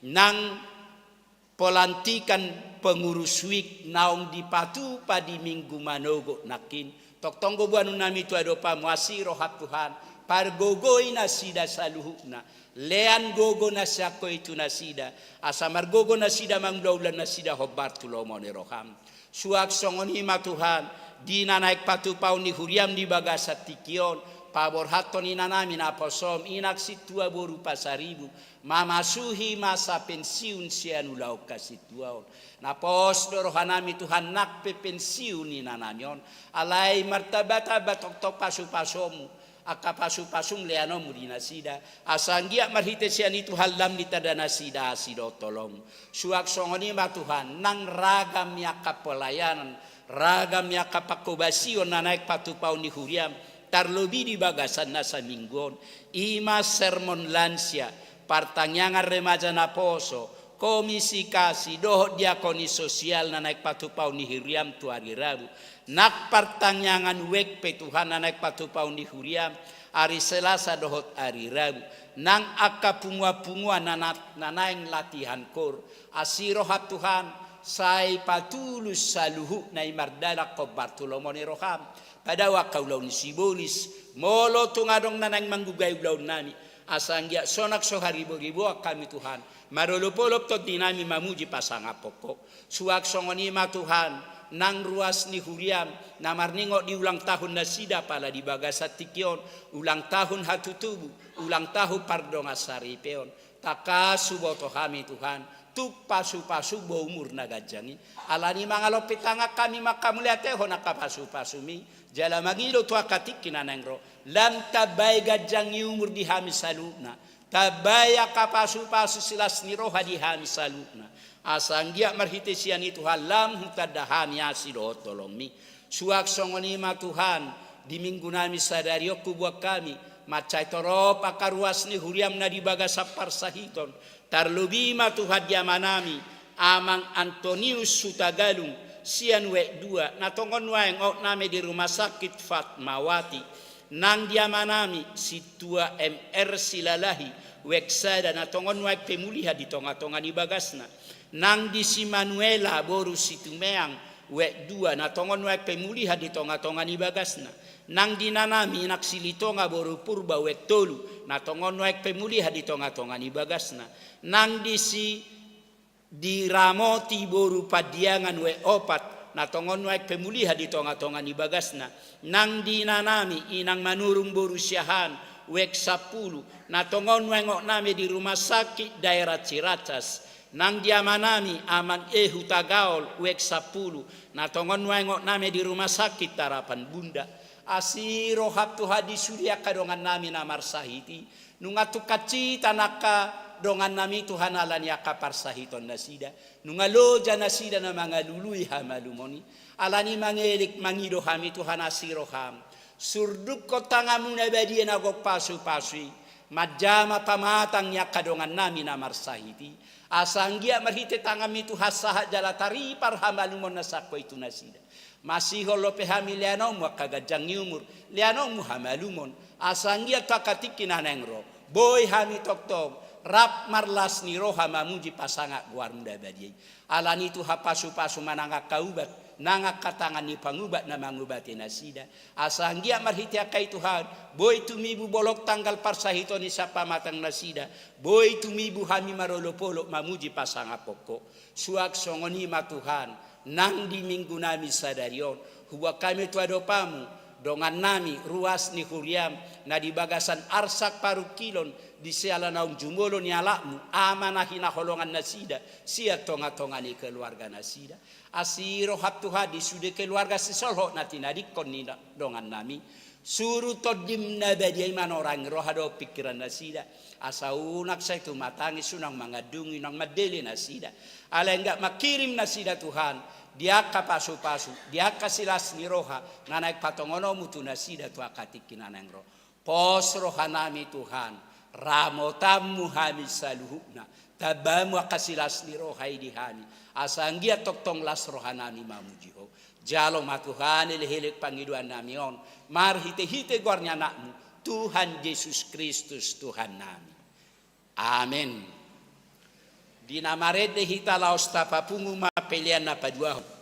nang pelantikan pengurus wijk naung dipatupa di minggu manogot nangkin. Tongtong do boanonnami tu adopanmu, asi roham Tuhan, pargogoi nasida saluhutna, lean gogo na sian Ho i tu nasida, asa margogo nasida mangulahon nasida hombar tu lomo ni roham. Suang songon i ma Tuhan, di na naeng patupaon ni huriam di bagasan tingki on, paborhathon inanami naposom, Inang Sintua boru Pasaribu, mamasuhi masa pensiun sian ulaon hasintuaon. Na pos do rohanami Tuhan nang pe pensiun inanami on, alai martambatamba tongtong pasupasuonmu, angka pasupasum leanonmu di nasida, asa anggiat marhite sian i Tuhan lam ditanda nasida asi dohot holong. Suang songon i ma Tuhan, nang ragam ni angka pelayanan, ragam ni angka panghobasion na naeng patupaon ni huriam, tarlobi di bagasan na saminggu on, i ma sermon lansia, partangiangan remaja naposo, komisi kasih dohot diakoni sosial na naeng patupaon ni huriam tu ari Rabu, nang partangiangan wijk pe Tuhan na naeng patupaon ni huriam ari Selasa dohot ari Rabu, nang angka punguan-punguan na, na, na naeng latihan koor, asi roham Tuhan, sai patulus saluhutna i mardalan hombar tu lomo ni roham. Padao angka ulaon ni sibolis, molo tung adong na naeng manggugai ulaonnami, asa anggiat sonang so hariboriboan hami Tuhan, marolopolop tondinami mamuji pasangaphon Ho. Suang songon i ma Tuhan, nang ruas ni huriam, na marningot di ulang tahun nasida, pala di bagasan tingki on, ulang tahun hatutubu, ulang tahun pardongansaripeon. Tangkas huboto hami Tuhan, tung pasupasu do umur na ganjang i. Alani i mangalompit tangan hami manghamauliatehon angka pasupasum i, jala mangido tu angka tingki na naeng ro, lam tambai ganjang ni umur di hami saluhutna, tambai angka pasupasu silas ni roha di hami saluhutna, asa anggiat marhite sian i Tuhan lam hutanda hami asi dohot holongmi. Suang songon i ma Tuhan, di minggunami sadari on huboan hami, mansai torop angka ruas ni huriam na di bagasan parsahiton, tarlobi ma Tuhan di amanami, Amang Antonius Hutagalung, sian wijk dua, na tongon nuaeng otname di Rumah Sakit Fatmawati, nang di amanami, Sintua M R Silalahi, wijk sada, na tongon nuaeng pemulihan di tongatonga ni bagasna, nang di si Manuela boru Situmeang, wijk dua, na tongon nuaeng pemulihan di tongatonga ni bagasna, nang di inanami Inang Silitonga boru Purba, wijk tolu, na tongon nuaeng pemulihan di tongatonga ni bagasna, nang di si Diramoti boru Pandiangan, wijk opat, na tongon nuaeng pemulihan di tongatonga ni bagasna, nang di inanami Inang Manurung boru Siahaan, wijk sampulu, na tongon nuaeng otname di Rumah Sakit Daerah Ciracas, nang di amanami Amang E Hutagaol, wijk sampulu, na tongon nuaeng otname di Rumah Sakit Harapan Bunda. Asi roham Tuhan, di sude angka dongannami na marsahit i, nunga tung hansitan angka dongannami Tuhan, alani angka parsahiton nasida, nunga loja nasida na mangalului hamalumon i. Alani i mangelek mangido hami Tuhan, asi roham, surdukkon tanganmu na badia na gok pasupasu i manjama pamatang ni angka dongannami na marsahit i, asa anggiat marhite tanganmi Tuhan sahat jala taripar hamalumon na sian Ho i tu nasida. Masihol dope hami leanonmu angka ganjang ni umur, leanonmu hamalumon, asa anggiat tu angka tingki na naeng ro, boi hami tongtong rap marlas ni roha mamuji pasangap goarmu na badia i. Alani i Tuhan, pasupasu ma nang angka ubat, nang angka tangan ni pangubat na mangubati nasida, asa anggiat marhite angka i Tuhan, boi tumibu bolon tanggal parsahiton i sian pamatang nasida, boi tumibu hami marolopolop mamuji pasangaphon Ho. Suang songon i ma Tuhan, nang di minggunami sadari on, huboan hami tu adopanmu dongannami, ruas ni huriam, na di bagasan arsak parungkilon, di siala naung jumolo ni anakmu, ama na hinaholongan nasida sian tongatonga ni keluarga nasida. Asi roham Tuhan, di sude keluarga sisolhot na tinadingkon ni dongannami, suru Tondim na badia i manorangi roha dohot pingkiran nasida, asa unang sai tumatangis, unang mangandungi, unang mandele nasida. Alai anggiat mangkirim nasida Tuhan di angka pasupasu, di angka silas ni roha na naeng patongononmu tu nasida tu angka tingki na naeng ro. Pos rohanami Tuhan, Ramotanmu hami saluhutna, tamba ma angka silas ni roha i di hami, asa anggiat tongtong las rohanami mamuji Ho. Jalo ma Tuhan elekelek pangidoannami on, marhitehite goar ni Anakmu, Tuhan Jesus Kristus Tuhannami. Amen. Di na marende hita laos tapapungu ma pelean na paduahon.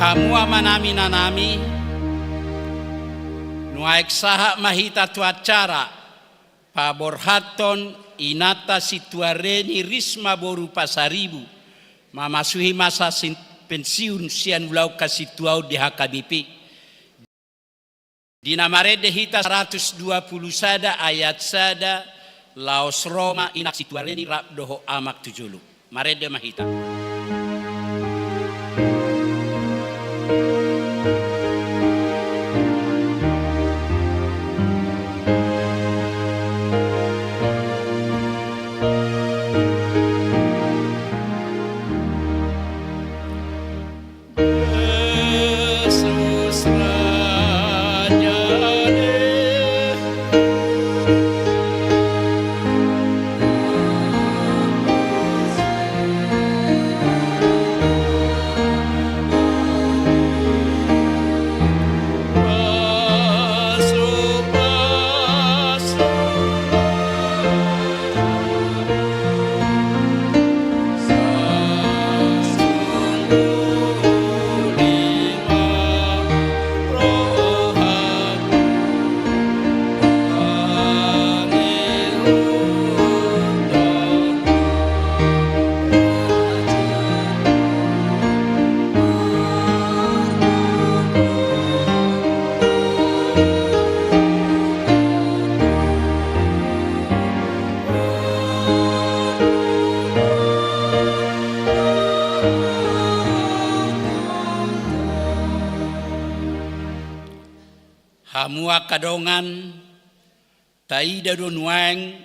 Hamu amanami, inanami, nuaeng sahat ma hita tu acara paborhathon inanta Sintuareni Risma boru Pasaribu, mamasuhi masa sin-, pensiun sian ulaon hasintuaon di H K B P. Di na marende hita saratus dua pulu sada ayat sada, laos ro ma inanta Sintuareni rap dohot amak tu jolo. Marende ma hita. Hamu angka dongan, taida do nuaeng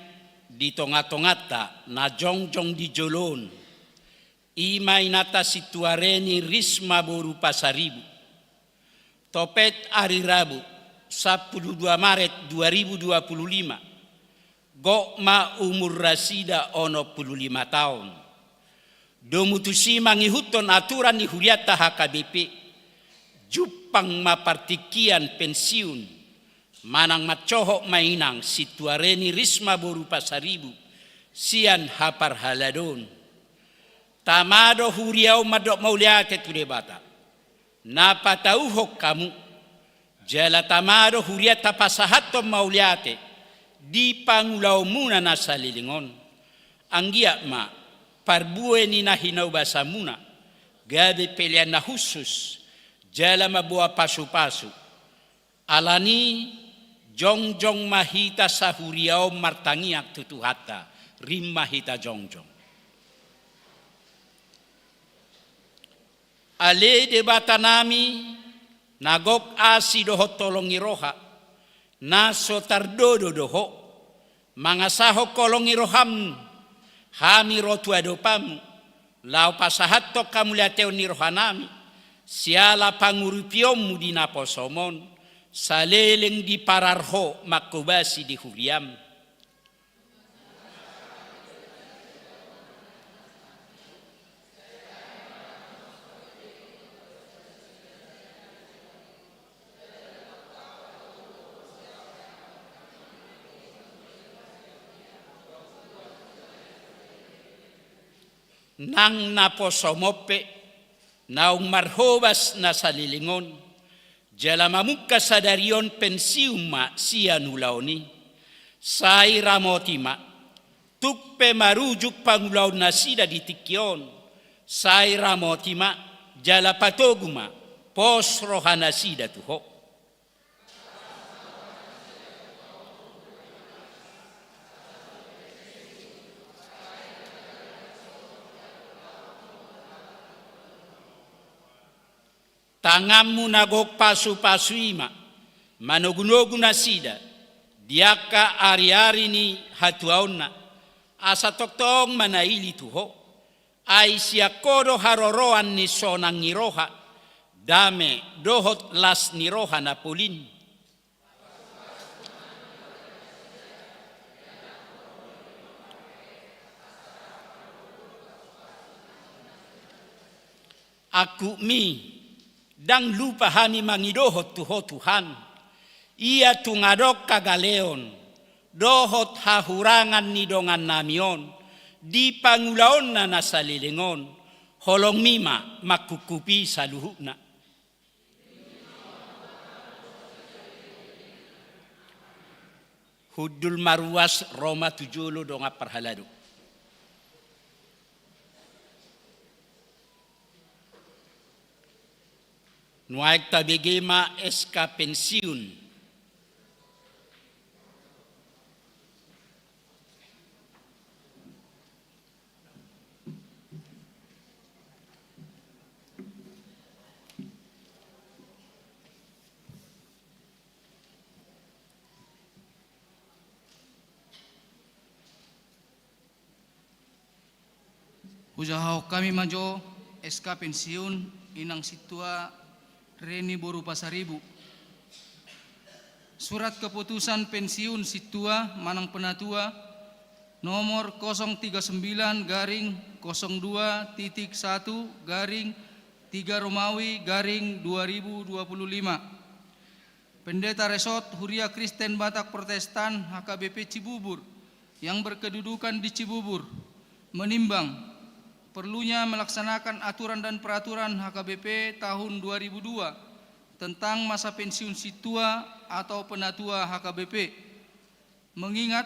di tonga-tonganta na jongjong di jolo on, i ma inanta Sintuareni Risma boru Pasaribu. Topet ari Rabu, sampulu dua Maret dua ribu dua pulu lima, gok ma umur nasida onom pulu lima taon. Domu tusi mangihuthon aturan ni hurianta H K B P, jumpang ma partingkian pensiun, manang mancohot ma inang Sintuareni Risma boru Pasaribu sian haparhaladon. Tama do huria on mandok mauliate tu Debata, na patauhon hamu, jala tama do hurianta pasahathon mauliate di pangulaonmuna na saleleng on. Anggiat ma parbue ni na hinabasamuna gabe pelean na hushus, jala mamboan pasupasu. Alani i, jongjong ma hita sahuria on martangiang tu Tuhanta, rim ma hita jongjong. Ale Debatanami, na gok asi dohot holong ni roha, na so tardodo do Ho, mangasahon holong ni roham, hami ro tu adopanmu, laho pasahathon hamauliateon ni rohanami, siala pangurupionmu di naposom on, saleleng diparar Ho manghobasi di huriam. Nang naposom on pe, naung marhobas na saleleng on, jala mamungka sadari on pensiun ma sian ulaon i. Sai ramoti ma, tung pe marujung pangulaonnasida di tingki on, sai ramoti ma, jala patogu ma pos rohanasida tu Ho. Tanganmu na gok pasupasu i ma manogunogu nasida di angka ariari ni hatuaonna, asa tongtong ma na ili tu Ho. Ai sian Ho do haroroan ni sonang ni roha, dame dohot las ni roha na polin. Angkup mi, ndang lupa hami mangidohon tu Ho Tuhan, ia tung adong hagaleon dohot hahurangan ni dongannami on di pangulaonna na saleleng on, holongmi ma mangkungkupi saluhutna. Hundul ma ruas, ro ma tu jolo dongan parhalado. Nuaeng tabege ma S K pensiun. Hujahahon hami ma jo S K pensiun inang sintua Reni boru Pasaribu. Surat keputusan pensiun sintua manang penatua nomor kosong tiga sembilan garing kosong dua titik satu garing tiga Romawi garing dua ribu dua puluh lima. Pendeta Resort Huria Kristen Batak Protestan H K B P Cibubur yang berkedudukan di Cibubur menimbang perlunya melaksanakan aturan dan peraturan H K B P tahun dua ribu dua tentang masa pensiun sintua atau penatua H K B P. Mengingat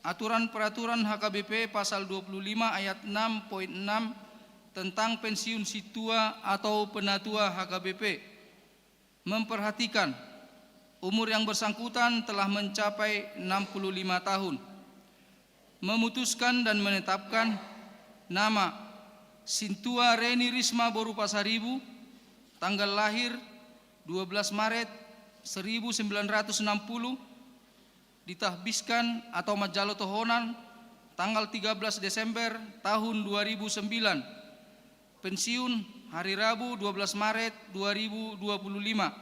aturan peraturan H K B P pasal dua puluh lima ayat enam poin enam tentang pensiun sintua atau penatua H K B P. Memperhatikan umur yang bersangkutan telah mencapai enam puluh lima tahun, memutuskan dan menetapkan nama Sintua Reni Risma boru Pasaribu, tanggal lahir dua belas Maret seribu sembilan ratus enam puluh, ditahbiskan atau manjalo tohonan tanggal tiga belas Desember tahun dua ribu sembilan. Pensiun hari Rabu dua belas Maret dua ribu dua puluh lima.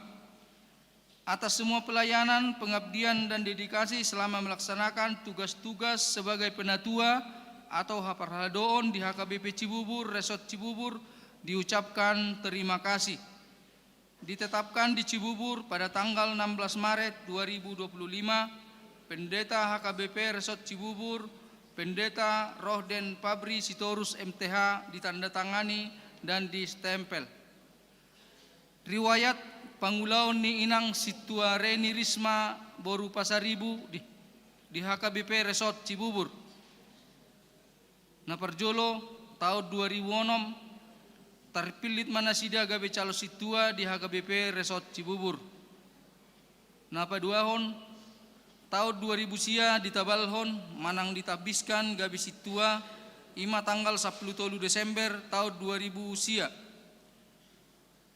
Atas semua pelayanan, pengabdian, dan dedikasi selama melaksanakan tugas-tugas sebagai penatua atau haparhaldoon di H K B P Cibubur, Resort Cibubur, diucapkan terima kasih. Ditetapkan di Cibubur pada tanggal enam belas Maret dua ribu dua puluh lima, Pendeta H K B P Resort Cibubur, Pendeta Rohden Fabri Sitorus M T H, ditandatangani dan distempel. Riwayat pangulaon ni inang Sintua Reni Risma boru Pasaribu di, di H K B P Resort Cibubur. Na parjolo, taon dua ribu onom, tarpillit ma nasida gabe calon sintua di H K B P Resort Cibubur. Na paduahon, taon dua ribu sia ditabalhon manang ditahbiskan gabe sintua, i ma tanggal sampulu tolu Desember taon dua ribu sia.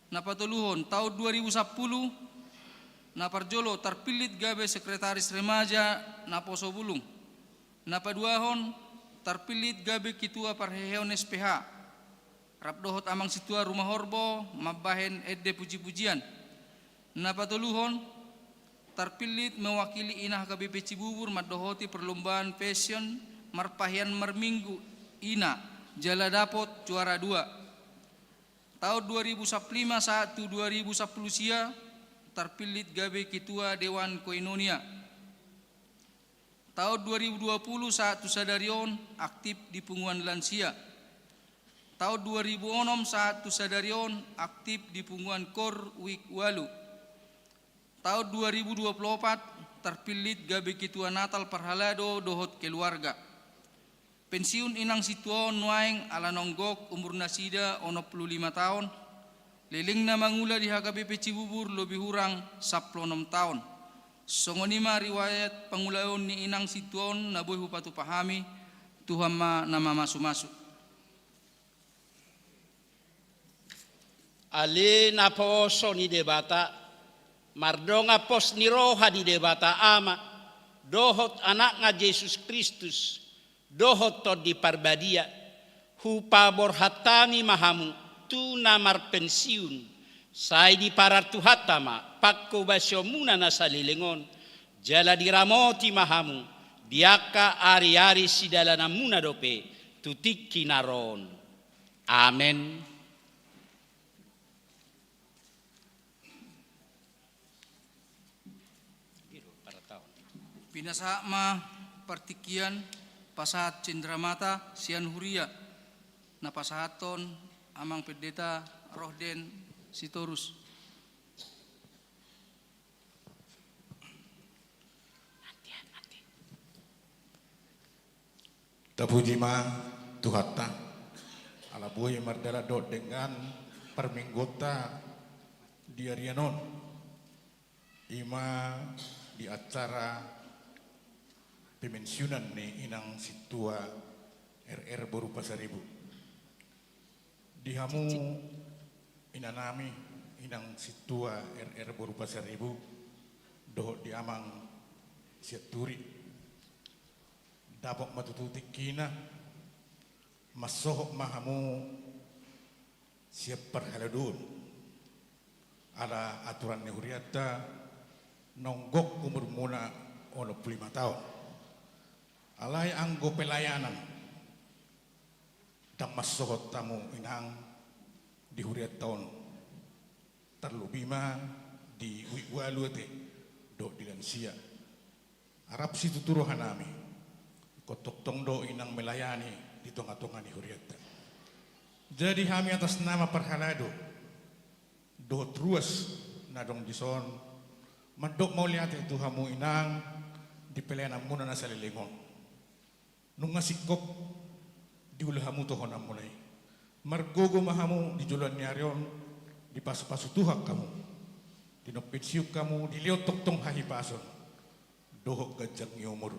Na patoluhon, taon dua ribu sampulu, na parjolo tarpillit gabe sekretaris remaja naposo bulung. Na paduahon, tarpillit gabe ketua parheheon S P H, rap dohot amang sintua rumah horbo mambahen ende puji-pujian. Na patoluhon, tarpillit mewakili ina H K B P Cibubur mandohoti perlombaan fashion marpahean marminggu ina, jala dapot juara dua. Taon dua ribu sampulu lima sahat tu dua ribu sampulu sia, tarpillit gabe ketua Dewan Koinonia. Taon dua ribu dua puluh sahat tu sadari on, aktif di punguan lansia. Taon dua ribu onom sahat tu sadari on, aktif di punguan KOR WIK ualu. Taon dua ribu dua puluh opat, tarpillit gabe ketua Natal parhalado dohot keluarga. Pensiun inang sintua on nuaeng ala naung gok umur nasida onom pulu lima taon, lelengna mangula di H K B P Cibubur lobi hurang sampulu onom taon. Songon i ma riwayat pangulaon ni inang sintua on na boi hupatupa hami, Tuhan ma na mamasu-masu. Ale naposo ni Debata, mardongan pos ni roha ni Debata Ama, dohot Anakna Jesus Kristus, dohot Tondi Parbadia, hupaborhat hami ma hamu tu na marpensiun, sai diparar Tuhanta ma panghobasionmuna na saleleng on, jala diramoti ma hamu di angka ari-ari sidalananmuna dope tu tingki na ro on. Amen. Pinasahat ma partingkian pasahat cendramata sian huria, na pasahathon Amang Pendeta Rohden Sitorus. Tapuji ma Tuhanta, ala boi mardalan dohot denggan parmingguonta di arian on, i ma di acara pemensiunan ni inang sintua R R boru Pasaribu. Di hamu inanami, inang sintua R R boru Pasaribu, dohot di amang Sianturi, dapot ma tutu tingkina, mansohot ma hamu sian parhaladoon. Ala aturan ni hurianta, naung gok umurmuna onom pulu lima taon. Alai anggo pelayanan, ndang mansohot hamu inang di hurianta on, tarlobi ma di uik ualu ate, dohot di lansia. Rap situtu rohanami, ingkon tongtong do inang melayani di tongatonga ni hurianta. Jadi hami atas nama parhalado dohot ruas na adong dison, mandok mauliate tu hamu inang di pelayananmuna na saleleng on. Nunga singkop diula hamu tohonanmuna i. Margogo ma hamu di joloan ni ari on, dipasupasu Tuhan hamu, dinompensiun hamu, dilehon tongtong hahipason dohot ganjang ni umur.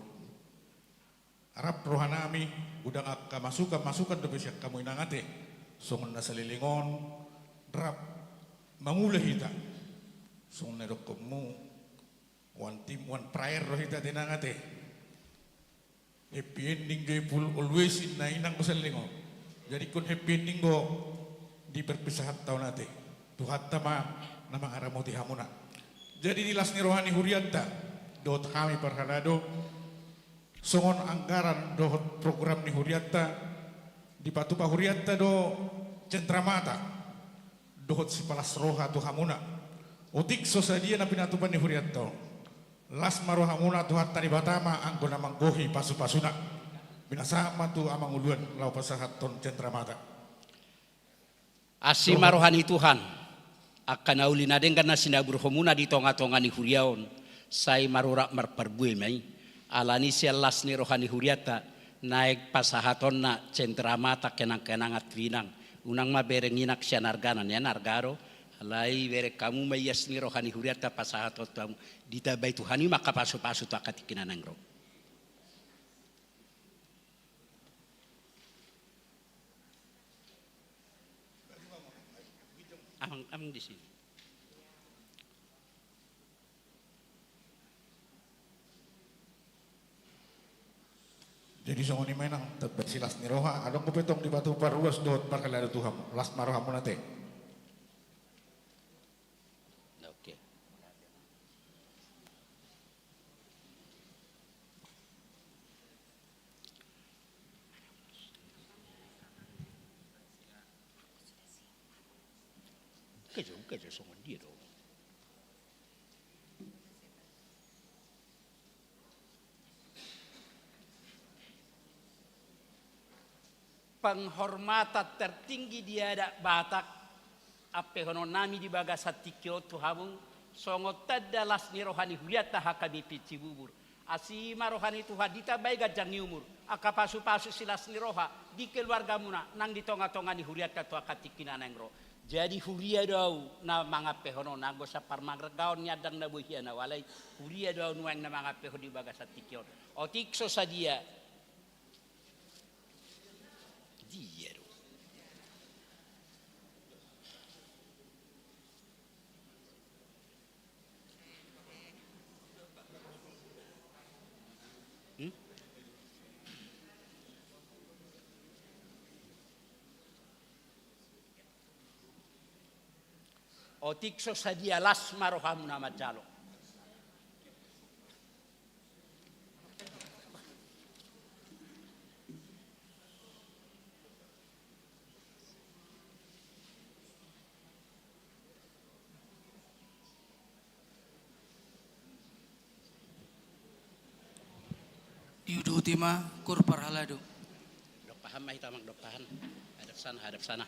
Rap rohanami, godang angka masukanmasukan dope sian hamu inang ate, songon na saleleng on, rap mangula hita, songon na nidokmu, one team, one prayer do hita ate inang ate. Happy ending joyful always, ninna inang do saleleng on. Jadi ingkon happy ending do di perpisahan taon ate. Tuhanta ma na mangaramoti hamuna. Jadi di las ni roha ni hurianta dohot hami parhalado, songon anggaran dohot program ni hurianta, dipatupa hurianta do cenderamata dohot sipalas roha tu hamuna. Otik so sadia na pinatupa ni hurianta on, las ma rohamuna, Tuhanta Debata ma anggo na manggohi pasupasuna. Binasahat ma tu amang uluan laho pasahathon cenderamata. Asi ma roha ni Tuhan, angka na uli na denggan na sinaburhonmuna di tongatonga ni huria on, sai marurat marparbue ma i. Alani sian las ni roha ni hurianta, naeng pasahatonna cenderamata kenangkenangan tu inang. Unang ma bereng inang sian argana, nian arga do. Alai bereng hamu ma ias ni roha ni hurianta pasahaton tu hamu. Ditambai Tuhan i ma angka pasupasu tu angka tingki na naeng ro. Amang, amang di sini. Jadi songon i ma inang, tambai silas ni roha, adong dope tong dipatupa ruas dohot parhalado tu hamu, las ma rohamuna ate. Oke. Kejo, kejo songon dia do. Penghormatan tertinggi di adat Batak, ampehononnami di bagasan tingki on tu hamu, songon tanda las ni roha ni hurianta H K B P Cibubur. Asi ma roha ni Tuhan, ditambai ganjang ni umur, angka pasupasu silas ni roha di keluargamuna nang di tongatonga ni hurianta tu angka tingki na naeng ro. Jadi huria do ahu na mangampehon on, anggo sian parmargaon ni andang na boi hian ahu, alai huria do ahu nuaeng na mangampehon di bagasan tingki on. Otik so sadia. Dia do. Hmm? Otik so sadia, las ma rohamuna manjalo. Diuduti ma kur parhalado. Dompahan ma hita, amang, dompahan. Hadap sana, hadap sana.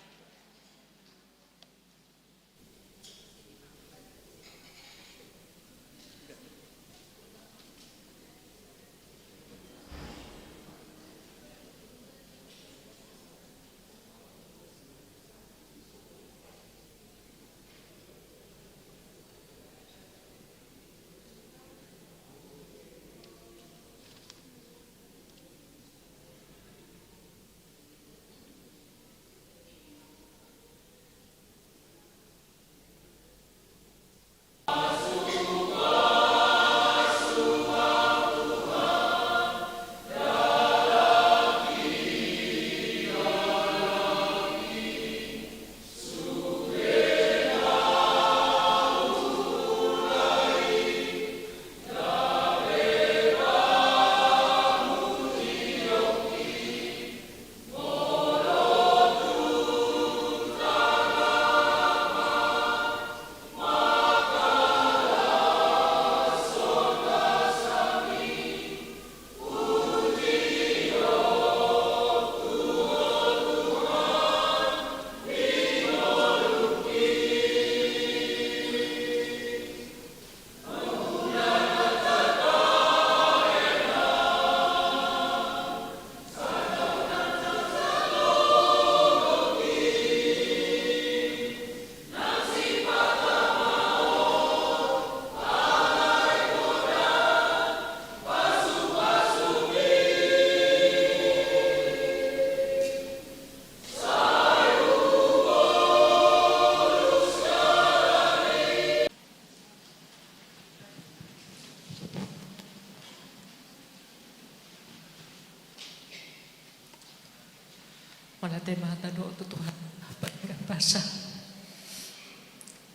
Mauliate ma hita dohot tu Tuhan, pardenggan basa.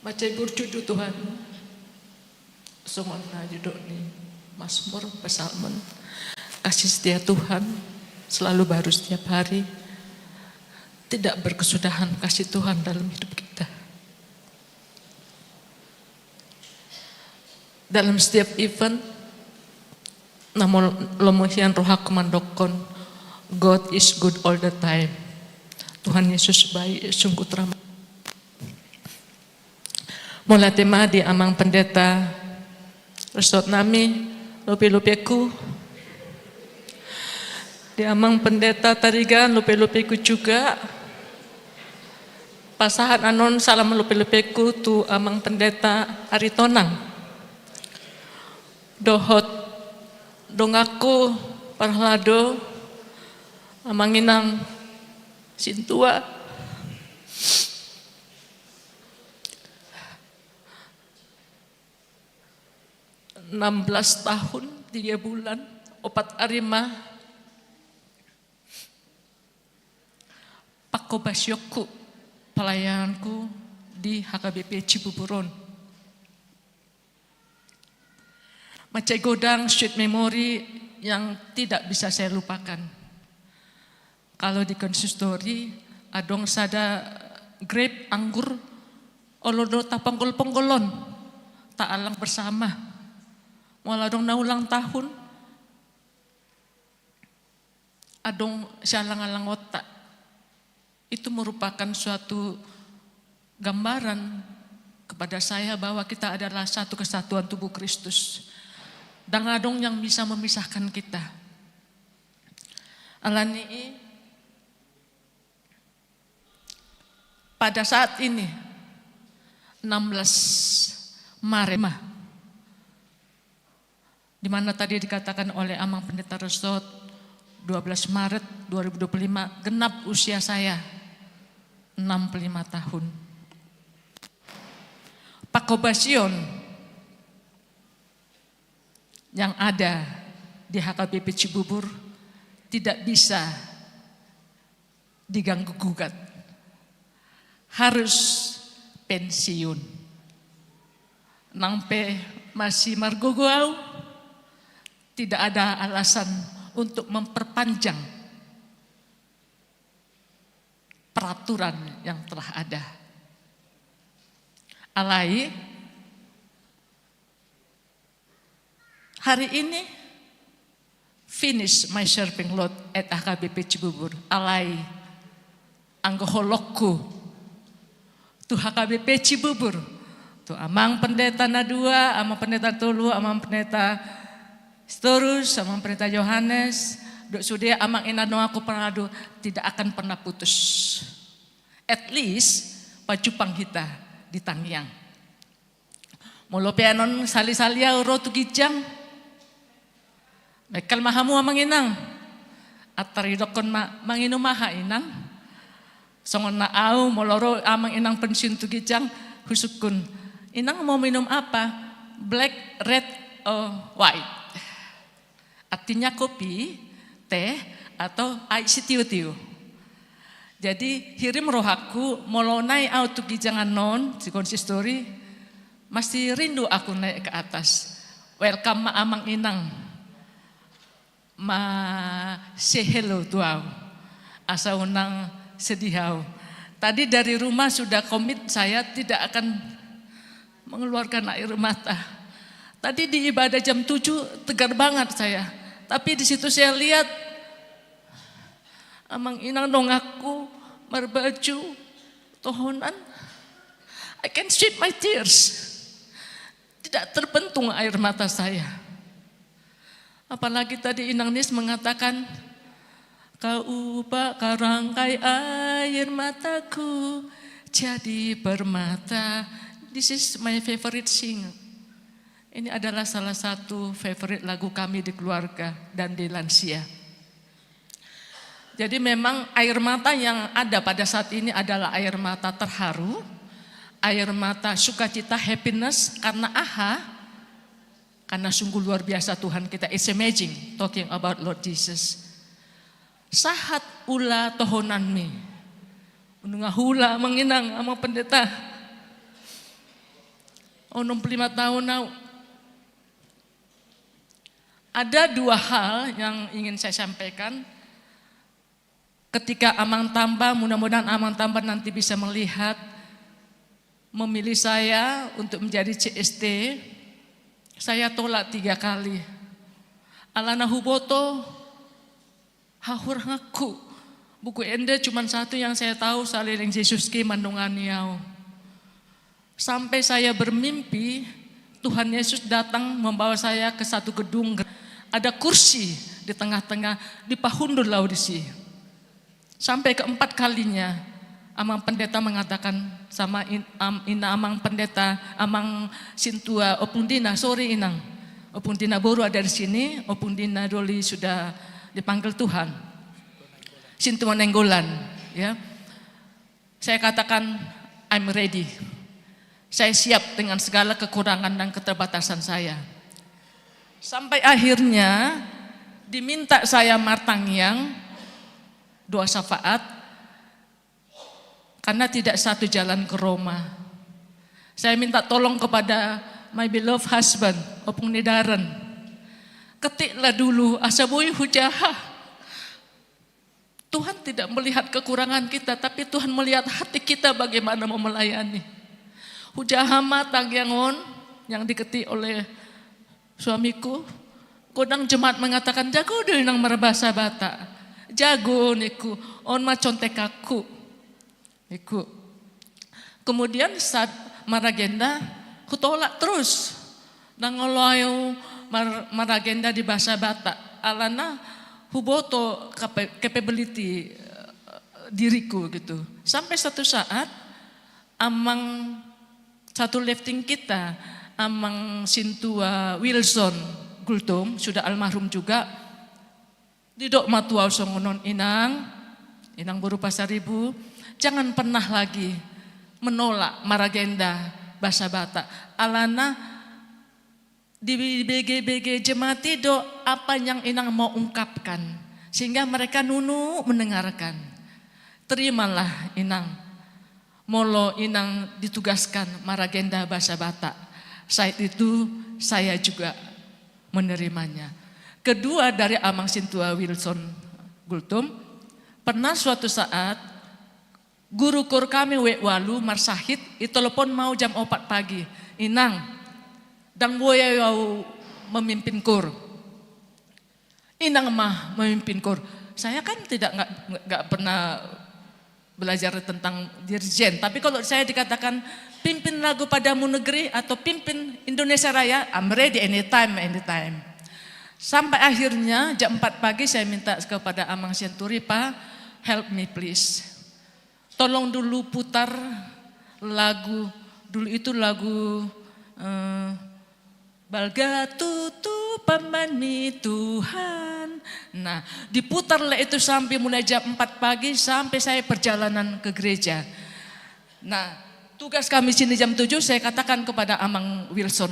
Mansai burju do Tuhan, songon na didok ni Mazmur, Psalmen. Kasih setia Tuhan selalu baru setiap hari. Tidak berkesudahan kasih Tuhan dalam hidup kita. Dalam setiap event, na molo, lomo hian rohangku mandokkon, God is good all the time. Tuhan Yesus baik sungguh teramat. Mauliate ma di Amang Pendeta Resort nami, lope-lopeku. Di Amang Pendeta Tarigan, lope-lopeku juga. Pasahat annon salam lope-lopeku tu Amang Pendeta Aritonang. Dohot donganku parhalado, Amang Inang Sintua. Enam belas tahun, tiga bulan, opat ari ma pangkobasionku, pelayananku di H K B P Cibubur on. Mansai godang sweet memory yang tidak bisa saya lupakan. Kalau di konsistori, adong sada grape anggur, olo do taponggol-ponggol on, taalang bersama. Molo adong na ulang tahun, adong sialang-alangonta. Itu merupakan suatu gambaran kepada saya bahwa kita adalah satu kesatuan tubuh Kristus. Ndang adong yang bisa memisahkan kita. Alani i, pada saat ini, enam belas Maret, di mana tadi dikatakan oleh Amang Pendeta Resort, dua belas Maret dua ribu dua puluh lima, genap usia saya enam puluh lima tahun. Pangkobasion yang ada di H K B P Cibubur tidak bisa diganggu gugat. Harus pensiun. Nang pe masih margogo au, tidak ada alasan untuk memperpanjang peraturan yang telah ada. Alai, hari ini, finish my serving load at H K B P Cibubur. Alai, anggo holongku tu H K B P Cibubur, tu Amang Pendeta na dua, Amang Pendeta tolu, Amang Pendeta Sitorus, Amang Pendeta Yohanes, dohot sude Amang Inang donganku parhalado, tidak akan pernah putus. At least, pajumpang hita di tangiang. Molo pe annon sali-sali au ro tu ginjang, mengkel ma hamu Amang Inang. Antar idokkon ma, manginum aha Inang? Songon na au, molo ro Amang Inang pensiun tu ginjang, husungkun, "Inang mau minum apa? Black, red, or white?" Artinya kopi, teh, atau aek sitio-tio. Jadi, hirim rohangku, molo naek au tu ginjang annon, di konsistori, masih rindu aku naik ke atas. Welcome ma Amang Inang. Ma say hello tu au. Asa unang sedih au. Tadi dari rumah sudah komit saya tidak akan mengeluarkan air mata. Tadi di ibadah jam tujuh tegar banget saya. Tapi di situ saya lihat Amang Inang donganku marbaju tohonan. I can sweep my tears. Tidak terbendung air mata saya. Apalagi tadi Inang Nis mengatakan, "Kau ubah kerangkai air mataku jadi permata." This is my favorite sing. Ini adalah salah satu favorite lagu kami di keluarga dan di lansia. Jadi memang air mata yang ada pada saat ini adalah air mata terharu, air mata sukacita, happiness, karena aha? Karena sungguh luar biasa Tuhan kita. It's amazing talking about Lord Jesus. Sahat ula tohonanmi. Nunga huula, Amang Inang, Amang Pendeta. Onom puluh lima tahun au. Ada dua hal yang ingin saya sampaikan. Ketika Amang Tamba, mudah-mudahan Amang Tamba nanti bisa melihat, memilih saya untuk menjadi C S T, saya tolak tiga kali. Alana huboto hahuranganku. Buku ende cuma satu yang saya tahu, saleleng Jesus ke mandongani au. Sampai saya bermimpi, Tuhan Yesus datang membawa saya ke satu gedung, ada kursi di tengah-tengah, dipahundul au disi. Sampai keempat kalinya, Amang Pendeta mengatakan sama in-, am-, ina Amang Pendeta, Amang Sintua, Ompung Dina, sorry Inang. Ompung Dina Boru ada di sini, Ompung Dina Doli sudah dipanggil Tuhan. Sintua Nainggolan, ya. Saya katakan, "I'm ready." Saya siap dengan segala kekurangan dan keterbatasan saya. Sampai akhirnya diminta saya martangiang, doa syafaat, karena tidak satu jalan ke Roma. Saya minta tolong kepada my beloved husband, Ompung Ni Daren. Ketiklah dulu, asa boi hujaha. Tuhan tidak melihat kekurangan kita, tapi Tuhan melihat hati kita bagaimana mau melayani. Hujaha ma tangiang on yang diketik oleh suamiku. Godang jemaat mengatakan, "Jago do Inang marbahasa Batak." "Jago," ningku, "on ma contekanku," ningku. Kemudian saat maragenda, hutolak terus. Ndang olo au mar-, maragenda di bahasa Batak. Alana huboto capa-, capability, eh, diriku gitu. Sampai satu saat, Amang satu lifting kita, Amang Sintua Wilson Gultom, sudah almarhum juga, didok ma tu au songon on, "Inang, Inang Boru Pasaribu, jangan pernah lagi menolak maragenda bahasa Batak. Alana dibege-bege jemaat i do apa yang Inang mau ungkapkan, sehingga mereka nunuk mendengarkan. Terimalah Inang, molo Inang ditugaskan maragenda bahasa Batak." Saat itu saya juga menerimanya. Kedua, dari Amang Sintua Wilson Gultom, pernah suatu saat guru koor kami Wijk Walu marsahit, ditelepon ma au jam opat pagi, "Inang, ndang boi au memimpin koor. Inang ma memimpin koor." Saya kan tidak, nggak, nggak pernah belajar tentang dirjen. Tapi kalau saya dikatakan, "Pimpin lagu Padamu Negeri" atau "Pimpin Indonesia Raya," I'm ready anytime, anytime. Sampai akhirnya jam empat pagi saya minta kepada Amang Sianturi, "Pak, help me please. Tolong dulu putar lagu, dulu itu lagu, eh, Balga tutu pamanmi Tuhan." Nah, diputarlah itu sampai mulai jam empat pagi sampai saya perjalanan ke gereja. Nah, tugas kami sini jam tujuh, saya katakan kepada Amang Wilson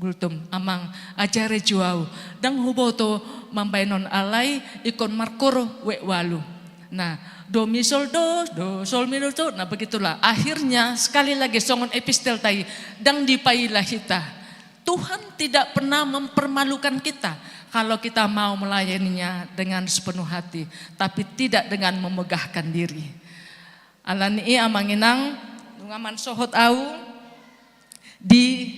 Gultom, "Amang, ajari jo au, ndang huboto mambahen on, alai ingkon markoor Wijk Walu." Nah, do mi sol do, do sol mi do sol. Nah, begitulah. Akhirnya, sekali lagi, songon epistel tadi, ndang dipaila hita. Tuhan tidak pernah mempermalukan kita kalau kita mau melayaninya dengan sepenuh hati, tapi tidak dengan memegahkan diri. Alani i, Amang Inang, nunga mansohot au di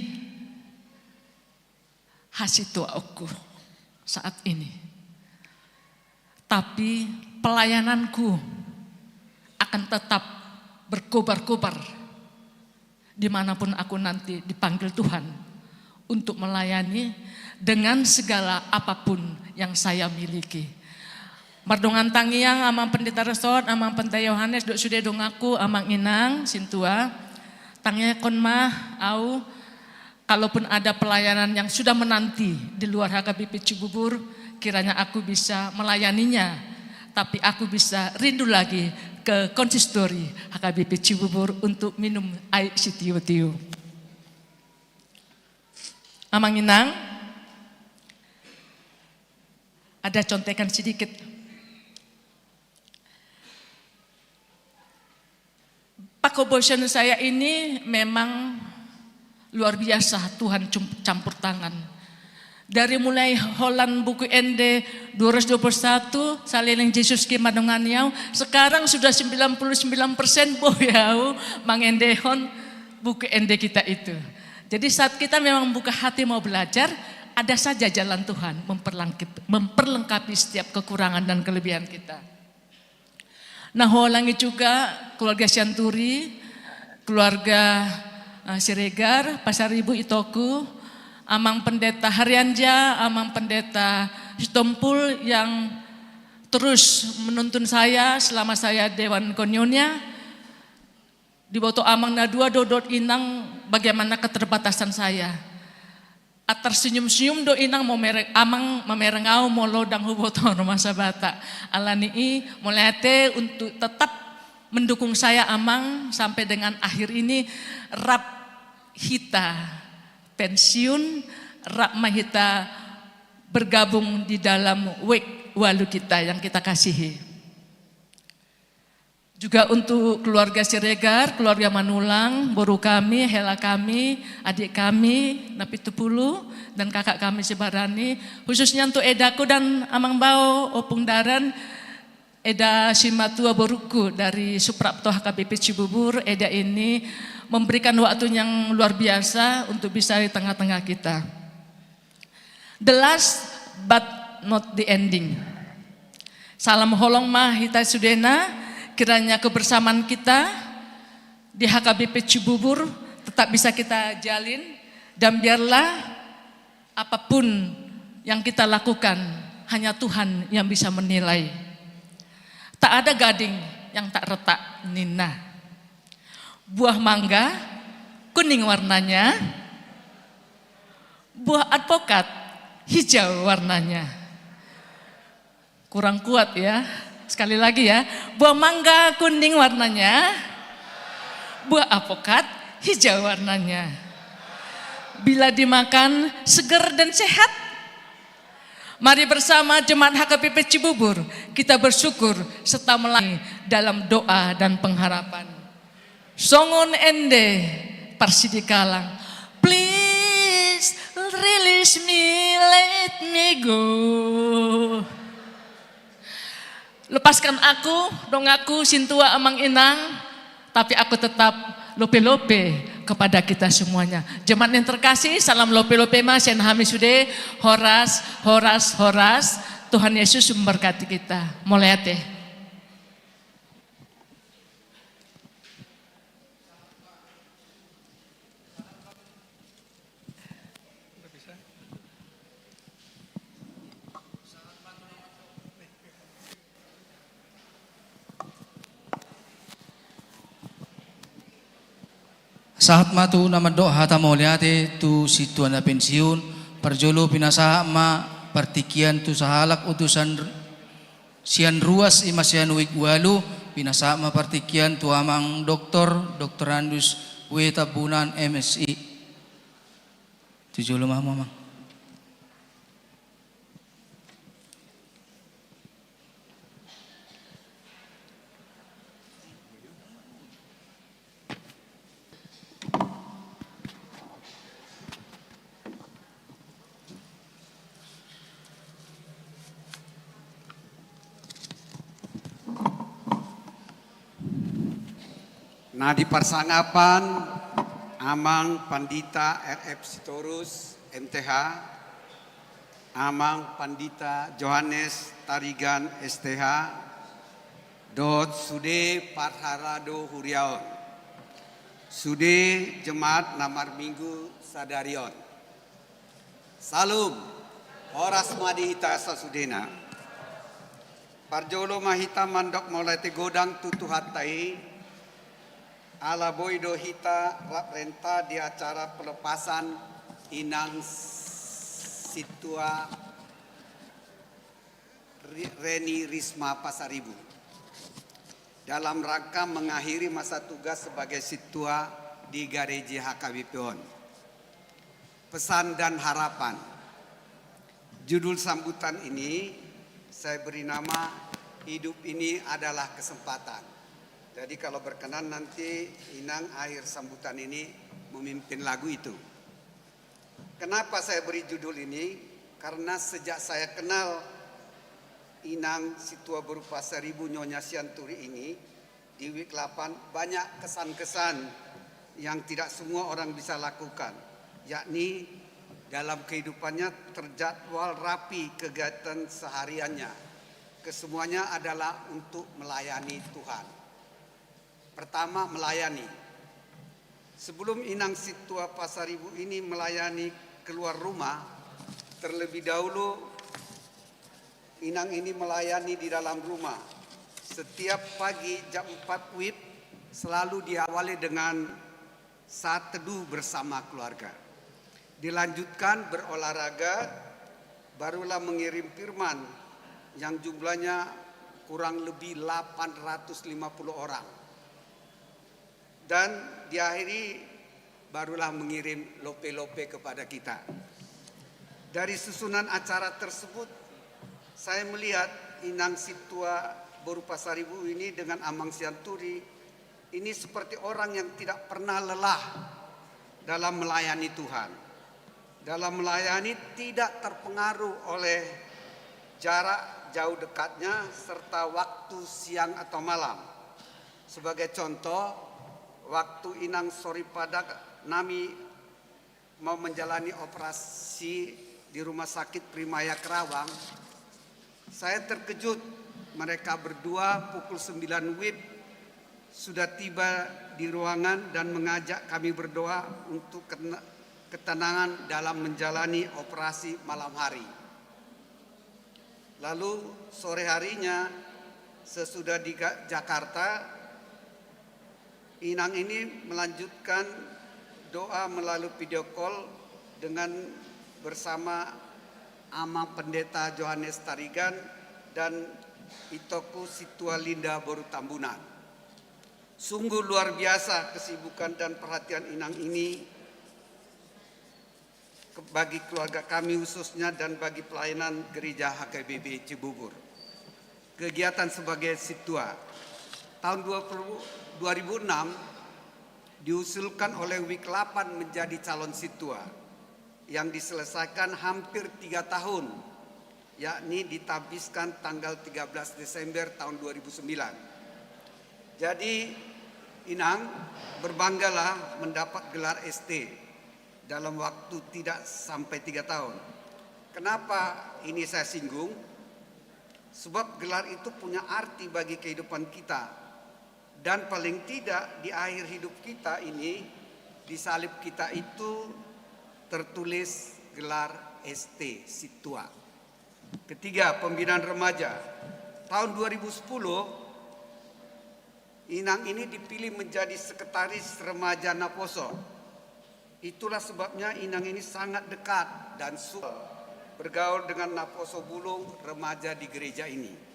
hasituaonku saat ini. Tapi pelayananku akan tetap berkobar-kobar dimanapun aku nanti dipanggil Tuhan untuk melayani dengan segala apapun yang saya miliki. Mardongan tangiang Amang Pendeta Resort, Amang Pendeta Yohanes, dohot sude donganku, Amang Inang Sintua, tangiangkon ma au, kalaupun ada pelayanan yang sudah menanti di luar H K B P Cibubur, kiranya aku bisa melayaninya, tapi aku bisa rindu lagi ke konsistori H K B P Cibubur untuk minum aek sitio-tio. Amang Inang, ada contekan sedikit. Position saya ini memang luar biasa, Tuhan cum-, campur tangan. Dari mulai holan Buku Ende dua ratus dua puluh satu, Saleleng Jesus ke mandongani au, sekarang sudah sembilan puluh sembilan persen boi au mangendehon Buku Ende kita itu. Jadi saat kita memang buka hati mau belajar, ada saja jalan Tuhan memperlengkap-, memperlengkapi setiap kekurangan dan kelebihan kita. Nah, huulangi juga keluarga Sianturi, keluarga, eh, Siregar, Pasaribu, itoku, Amang Pendeta Harianja, Amang Pendeta Sitompul yang terus menuntun saya selama saya Dewan Koinonnya. Diboto Amang na dua do dohot Inang bagaimana keterbatasan saya. Atar senyum-senyum do Inang mamere-, Amang mamereng au molo ndang huboto on masa bata. Alani i, mauliate untuk tetap mendukung saya Amang sampai dengan akhir ini, rap hita pensiun, rap ma hita bergabung di dalam wijk ualu kita yang kita kasihi. Juga untuk keluarga Siregar, keluarga Manulang, boru kami, hela kami, adik kami, na pitu pulu, dan kakak kami Sibarani, khususnya untuk edaku dan Amang Bao, Ompung Daran, eda simatua boruku dari Suprapto H K B P Cibubur, eda ini memberikan waktu yang luar biasa untuk bisa di tengah-tengah kita. The last but not the ending. Salam holong ma hita sudena, kiranya kebersamaan kita di H K B P Cibubur tetap bisa kita jalin, dan biarlah apapun yang kita lakukan, hanya Tuhan yang bisa menilai. Tak ada gading yang tak retak, ninna. Buah mangga kuning warnanya, buah advokat hijau warnanya. Kurang kuat ya. Sekali lagi ya. Buah mangga kuning warnanya, buah advokat hijau warnanya. Bila dimakan, seger dan sehat. Mari bersama jemaat H K B P Cibubur, kita bersyukur serta melayani dalam doa dan pengharapan. Songon ende parsidikalang, "Please release me, let me go." Lepaskan aku, donganku, sintua, amang inang, tapi aku tetap lope-lope kepada kita semuanya. Jemaat yang terkasih, salam lope-lope ma sian hami sude, horas, horas, horas. Tuhan Yesus memberkati kita. Mauliate. Sahat ma tu na mandok hata mauliate tu sintua na pensiun, parjolo pinasahat ma partingkian tu sahalak utusan sian ruas, i ma sian wijk ualu, pinasahat ma partingkian tu amang doktor, doktorandus W Tambunan M Si. Tu jolo ma hamu amang. Na di parsangapan, Amang Pandita R F Sitorus, M Th, Amang Pandita Johannes Tarigan, S Th, dohot sude parhalado huria on, sude jemaat na marminggu sadari on. Salom. Horas ma di hita sasudena. Parjolo ma hita mandok mauliate godang tu Tuhanta i, ala boi do hita rap renta di acara pelepasan Inang Sintua Ri-, Reni Risma Pasaribu, dalam rangka mengakhiri masa tugas sebagai sintua di gareja H K B P on. Pesan dan harapan. Judul sambutan ini saya beri nama Hidup Ini Adalah Kesempatan. Jadi kalau berkenan nanti Inang akhir sambutan ini memimpin lagu itu. Kenapa saya beri judul ini? Karena sejak saya kenal Inang Situa Boru Pasaribu Nyonya Sianturi ini di WIK delapan, banyak kesan-kesan yang tidak semua orang bisa lakukan, yakni dalam kehidupannya terjadwal rapi kegiatan sehariannya. Kesemuanya adalah untuk melayani Tuhan. Pertama, melayani. Sebelum Inang Situa Pasaribu ini melayani keluar rumah, terlebih dahulu Inang ini melayani di dalam rumah. Setiap pagi jam empat WIB selalu diawali dengan saat teduh bersama keluarga. Dilanjutkan berolahraga, barulah mengirim firman yang jumlahnya kurang lebih delapan ratus lima puluh orang. Dan diakhiri barulah mengirim lope-lope kepada kita. Dari susunan acara tersebut, saya melihat Inang Situa Boru Pasaribu ini dengan Amang Sianturi ini seperti orang yang tidak pernah lelah dalam melayani Tuhan. Dalam melayani tidak terpengaruh oleh jarak jauh dekatnya serta waktu siang atau malam. Sebagai contoh, waktu Inang Soripada nami mau menjalani operasi di Rumah Sakit Primaya Kerawang, saya terkejut, mereka berdua pukul sembilan WIB sudah tiba di ruangan dan mengajak kami berdoa untuk kena-, ketenangan dalam menjalani operasi malam hari. Lalu sore harinya, sesudah di Ga-, Jakarta, Inang ini melanjutkan doa melalui video call dengan bersama Amang Pendeta Johannes Tarigan dan Itoku Situa Linda Boru Tambunan. Sungguh luar biasa kesibukan dan perhatian Inang ini ke-, bagi keluarga kami khususnya dan bagi pelayanan Gereja H K B P Cibubur. Kegiatan sebagai situa. Tahun dua puluh, dua ribu enam diusulkan oleh WIK delapan menjadi calon situa yang diselesaikan hampir tiga tahun, yakni ditabiskan tanggal tiga belas Desember tahun dua ribu sembilan. Jadi, Inang, berbanggalah mendapat gelar S T dalam waktu tidak sampai tiga tahun. Kenapa ini saya singgung? Sebab gelar itu punya arti bagi kehidupan kita. Dan paling tidak di akhir hidup kita ini, di salib kita itu tertulis gelar S T, Situa. Ketiga, pembinaan remaja. Tahun dua ribu sepuluh, Inang ini dipilih menjadi sekretaris remaja Naposo. Itulah sebabnya Inang ini sangat dekat dan suka bergaul dengan Naposo Bulung, remaja di gereja ini.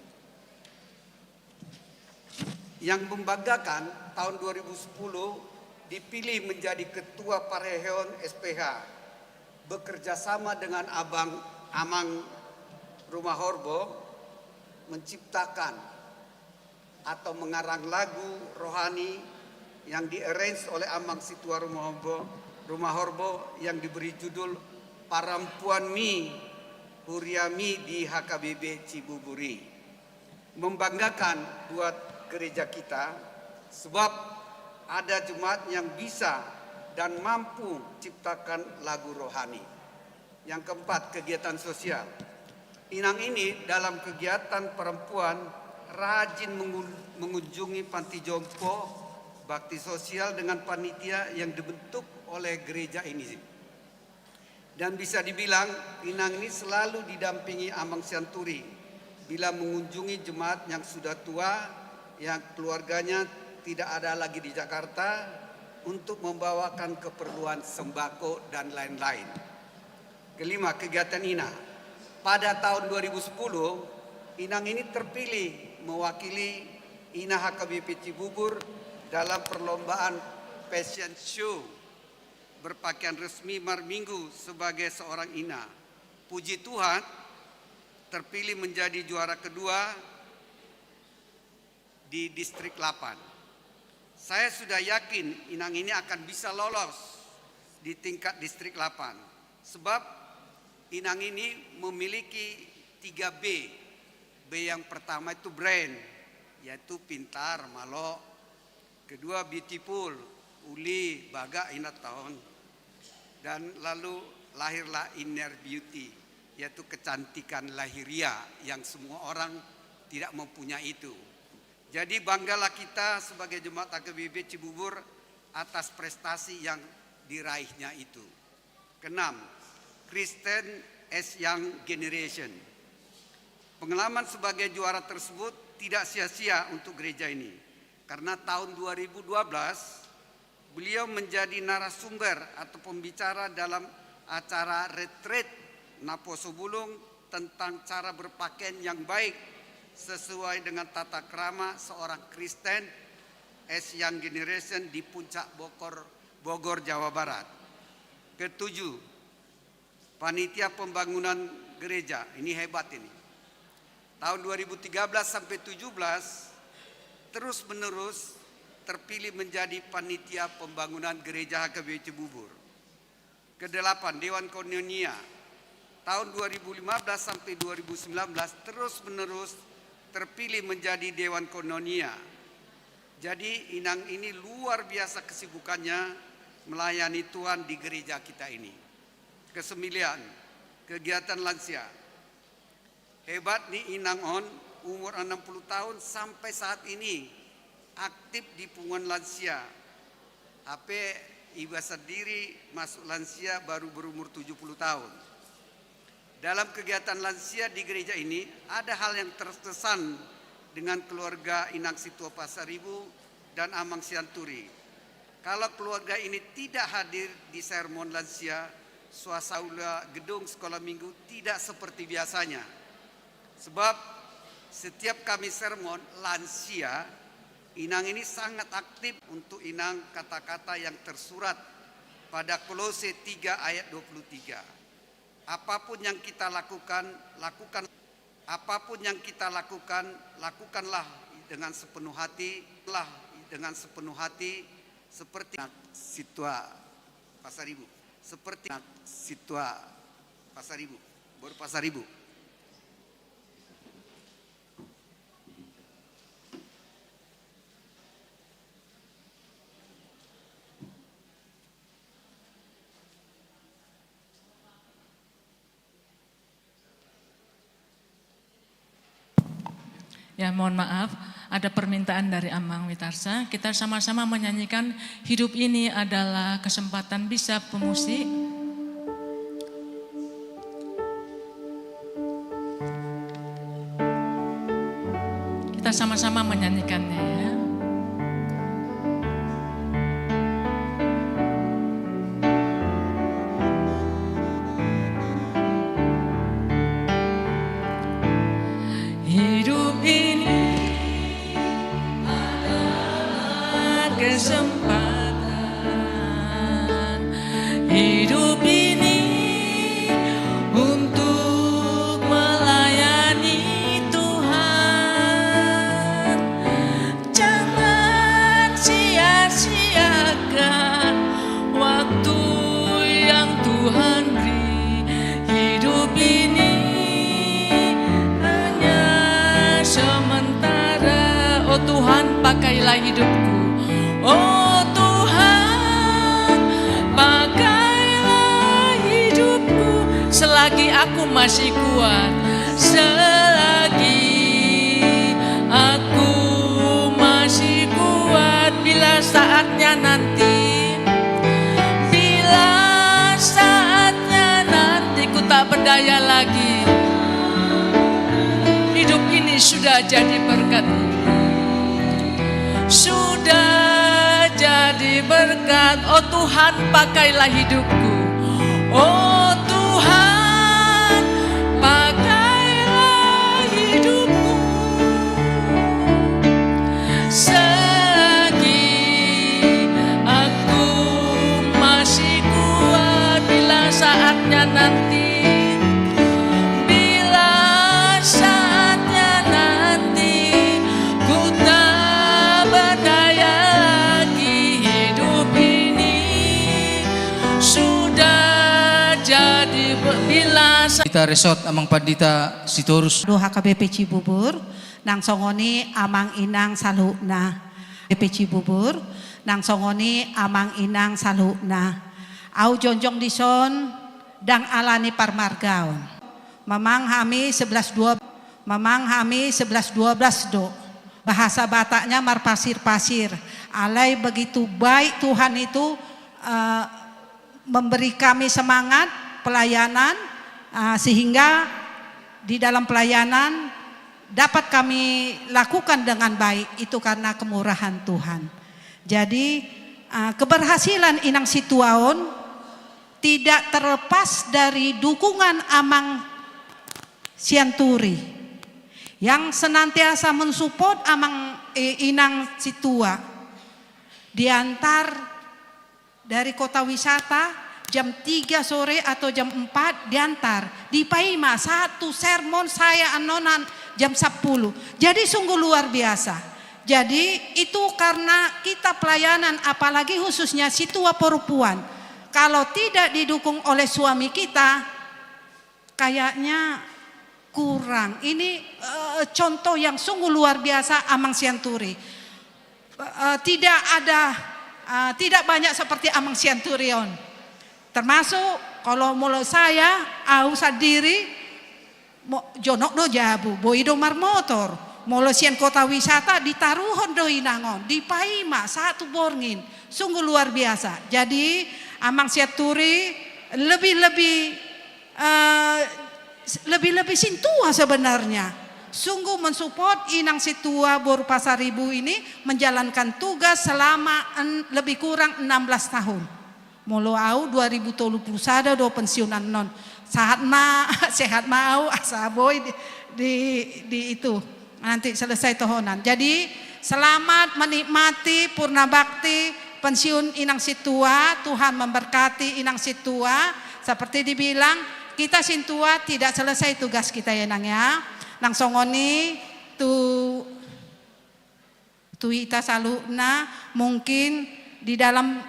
Yang membanggakan, tahun dua ribu sepuluh dipilih menjadi ketua parheheon S P H, bekerja sama dengan Abang Amang Rumah Horbo menciptakan atau mengarang lagu rohani yang di-arrange oleh Amang Situa Rumah Horbo, Rumah Horbo, yang diberi judul Parampuanmi, Huriami di H K B P Cibubur i. Membanggakan buat gereja kita, sebab ada jemaat yang bisa dan mampu ciptakan lagu rohani. Yang keempat, kegiatan sosial. Inang ini dalam kegiatan perempuan rajin mengun-, mengunjungi panti jompo, bakti sosial dengan panitia yang dibentuk oleh gereja ini. Dan bisa dibilang, Inang ini selalu didampingi Amang Sianturi bila mengunjungi jemaat yang sudah tua, yang keluarganya tidak ada lagi di Jakarta, untuk membawakan keperluan sembako dan lain-lain. Kelima, kegiatan Ina. Pada tahun dua ribu sepuluh, Inang ini terpilih mewakili Ina H K B P Cibubur dalam perlombaan fashion show berpakaian resmi Marminggu sebagai seorang Ina. Puji Tuhan, terpilih menjadi juara kedua di Distrik delapan. Saya sudah yakin Inang ini akan bisa lolos di tingkat distrik delapan. Sebab Inang ini memiliki tiga B. B yang pertama itu brain, yaitu pintar, malo. Kedua beautiful, uli, bagak, inat taon. Dan lalu lahirlah inner beauty, yaitu kecantikan lahiriah yang semua orang tidak mempunyai itu. Jadi banggalah kita sebagai jemaat H K B P Cibubur atas prestasi yang diraihnya itu. Keenam, Christian as Young Generation. Pengalaman sebagai juara tersebut tidak sia-sia untuk gereja ini. Karena tahun dua ribu dua belas, beliau menjadi narasumber atau pembicara dalam acara retreat Naposo Bulung tentang cara berpakaian yang baik sesuai dengan tata krama seorang Kristen as Young Generation di Puncak Bogor, Bogor, Jawa Barat. Ketujuh, panitia pembangunan gereja. Ini hebat ini. Tahun dua ribu tiga belas sampai tujuh belas, terus-menerus terpilih menjadi panitia pembangunan gereja H K B P Cibubur. Kedelapan, Dewan Koinonia. Tahun dua ribu lima belas sampai dua ribu sembilan belas, terus-menerus terpilih menjadi Dewan Koinonia. Jadi, Inang ini luar biasa kesibukannya melayani Tuhan di gereja kita ini. Kesembilan, kegiatan lansia. Hebat ni Inang on, umur enam puluh tahun sampai saat ini aktif di punguan lansia. Hape iba sendiri masuk lansia baru berumur tujuh puluh tahun. Dalam kegiatan lansia di gereja ini, ada hal yang terkesan dengan keluarga Inang Situa Pasaribu dan Amang Sianturi. Kalau keluarga ini tidak hadir di sermon lansia, suasana gedung sekolah minggu tidak seperti biasanya. Sebab setiap kami sermon lansia, Inang ini sangat aktif. Untuk Inang, kata-kata yang tersurat pada Kolose tiga ayat dua puluh tiga. Apapun yang kita lakukan, lakukan, apapun yang kita lakukan, lakukanlah dengan sepenuh hati, lah dengan sepenuh hati, seperti Situa Pasaribu, seperti Situa Pasaribu, Boru Pasaribu. Ya, mohon maaf, ada permintaan dari Amang Witarsa. Kita sama-sama menyanyikan Hidup Ini Adalah Kesempatan. Bisa pemusik? Kita sama-sama menyanyikannya, ya. Hidup ini adalah kesempatan. Hidup ini untuk melayani Tuhan. Jangan sia-siakan waktu yang Tuhan beri. Hidup ini hanya sementara. Oh Tuhan, pakailah hidupku. Oh Tuhan, pakailah hidupku selagi aku masih kuat. Selagi aku masih kuat, bila saatnya nanti, bila saatnya nanti ku tak berdaya lagi, hidup ini sudah jadi berkat. Sudah jadi berkat. Oh Tuhan, pakailah hidupku. Oh Tuhan, pakailah hidupku. Selagi aku masih kuat, bila saatnya nanti, bila saatnya nanti, ku tak berdaya Pandita Resort, Amang Pandita Sitorus. Dohot H K B P Cibubur, nang songon i amang inang saluhutna. H K B P Cibubur, nang songon i amang inang saluhutna. Ahu jongjong dison, ndang alani parmargaon. Memang hami sebelas dua, memang hami sebelas dua belas do. Bahasa Bataknya marpasir-pasir. Alai begitu baik Tuhan itu, eh, memberi kami semangat pelayanan, eh, sehingga di dalam pelayanan dapat kami lakukan dengan baik. Itu karena kemurahan Tuhan. Jadi, eh, keberhasilan Inang Situa on tidak terlepas dari dukungan Amang Sianturi yang senantiasa mensupport Amang, eh, Inang Situa, diantar dari kota wisata jam tiga sore atau jam empat, diantar, dipaima sahat tu sermon saya annon jam sepuluh. Jadi sungguh luar biasa. Jadi itu karena kita pelayanan, apalagi khususnya Situa perempuan. Kalau tidak didukung oleh suami kita, kayaknya kurang. Ini, eh, contoh yang sungguh luar biasa Amang Sianturi. Eh, tidak ada, eh, tidak banyak seperti Amang Sianturi on. Termasuk kalau molo saya, ahu sandiri, mo-, jonok do jabu, boi do marmotor. Molo sian kota wisata, ditaruhon do inang on, dipaima sahat tu borngin. Sungguh luar biasa. Jadi, Amang Sianturi lebih-lebih, eh, lebih-lebih sintua sebenarnya. Sungguh mensupport Inang Situa Boru Pasaribu ini menjalankan tugas selama en-, lebih kurang enam belas tahun. Molo ahu dua ribu tolu pulu sada do pensiun annon. Sahat ma, sehat ma ahu, asa boi di, di, di itu. Nanti selesai tohonan. Jadi, selamat menikmati purna bakti pensiun Inang Situa. Tuhan memberkati Inang Situa. Seperti dibilang, kita Situa tidak selesai tugas kita ya, Nang, ya. Nang songon i tu tu hita saluhutna, mungkin di dalam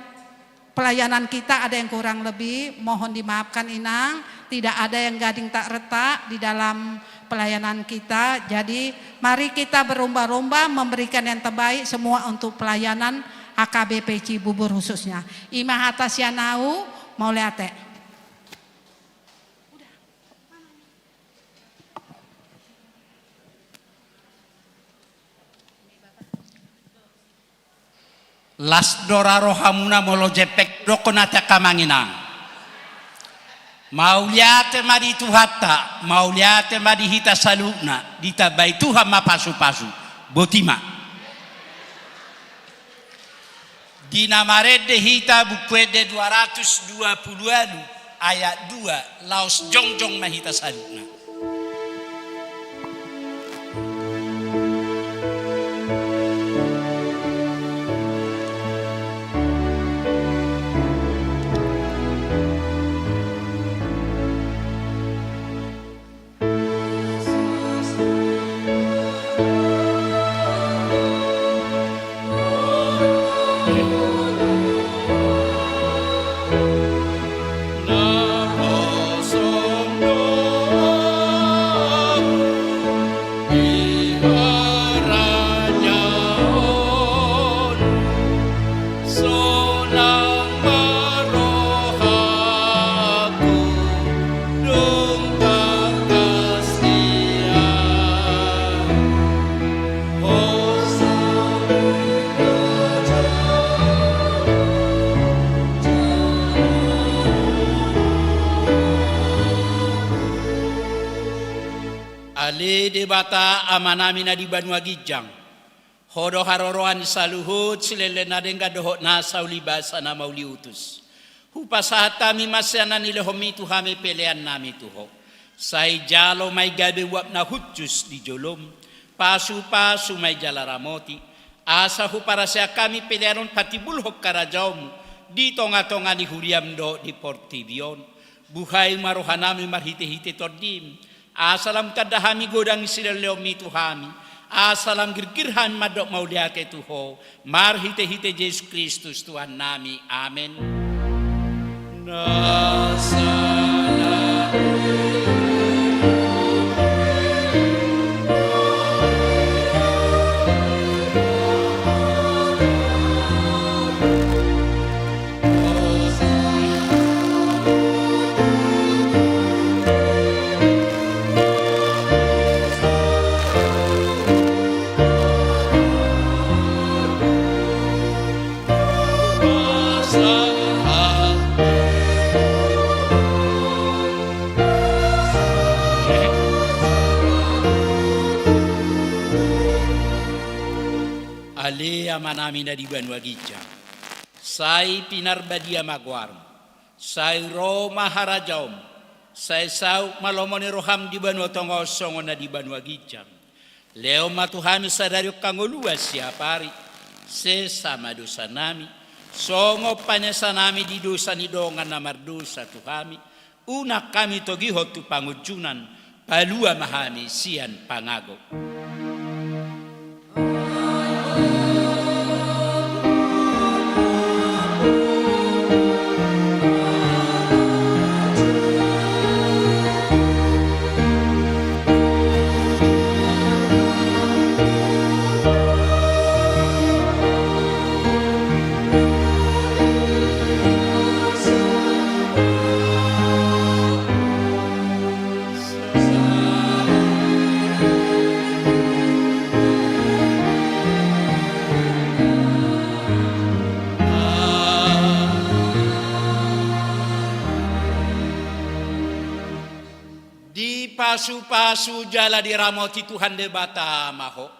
pelayanan kita ada yang kurang lebih, mohon dimaafkan Inang, tidak ada yang gading tak retak di dalam pelayanan kita. Jadi, mari kita berlomba-lomba memberikan yang terbaik semua untuk pelayanan H K B P Cibubur khususnya. I ma hata sian ahu, mauliate. Las do ra rohamuna molo jempek dohonon ate, Amang Inang. Mauliate ma di Tuhanta, mauliate ma di hita saluhutna, ditambai Tuhan ma pasupasu. Boti ma. Di na marende hita Buku Ende dua ratus dua pulu ualu ayat dua, laos jongjong ma hita saluhutna. Sonang ma rohaku dung tangkas Ia. Ale Debata Amanami na di banua ginjang, Ho do haroroan ni saluhut silehonlehon na denggan dohot nasa uli basa na mauliutus. Hupasahat hami ma sian na nilehonMi tu hami peleannami tu Ho. Sai jalo ma i gabe uap na hushus di joloM. Pasupasu ma i jala ramoti. Asa huparaseak hami pelean on patimbulhon harajaonMu di tongatonga ni huriaM dohot di portibi on. Buhai ma rohanami marhitehite TondiM. Asa lam tanda hami godang ni silehonlehonMi tu hami, asa lam girgir hami mandok mauliate tu Ho, marhitehite Jesus Kristus Tuhannami. Amen. Na salpu Amanami na di banua ginjang, sai pinarbadia ma goarmu, sai ro ma harajaonmu, sai saut ma lomo ni roham di banua tonga on songon na di banua ginjang. Lehon ma tu hami sadari on hangoluan siapari, sesa ma dosanami, songon panesanami di dosa ni dongan na mardosa tu hami, unang hami togihon tu pangunjunan, palua ma hami sian pangago. Dipasupasu jala diramoti Tuhan Debata ma ho.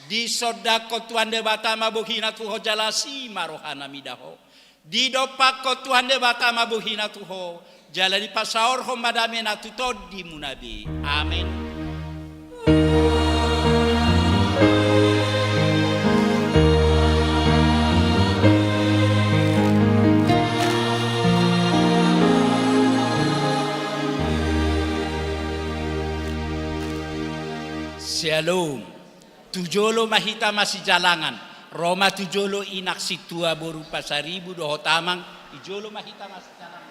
Disondangkon Tuhan Debata ma bohina tu ho jala asi ma rohana mida ho. Didompakkon Tuhan Debata ma bohina tu ho, jala dipasaorhon ma damena tu tondimuna be. Amen. Syalom. Tu jolo ma hita masijalangan. Ro ma tu jolo inang sintua, boru Pasaribu dohot amang. Tu jolo ma hita masijalangan.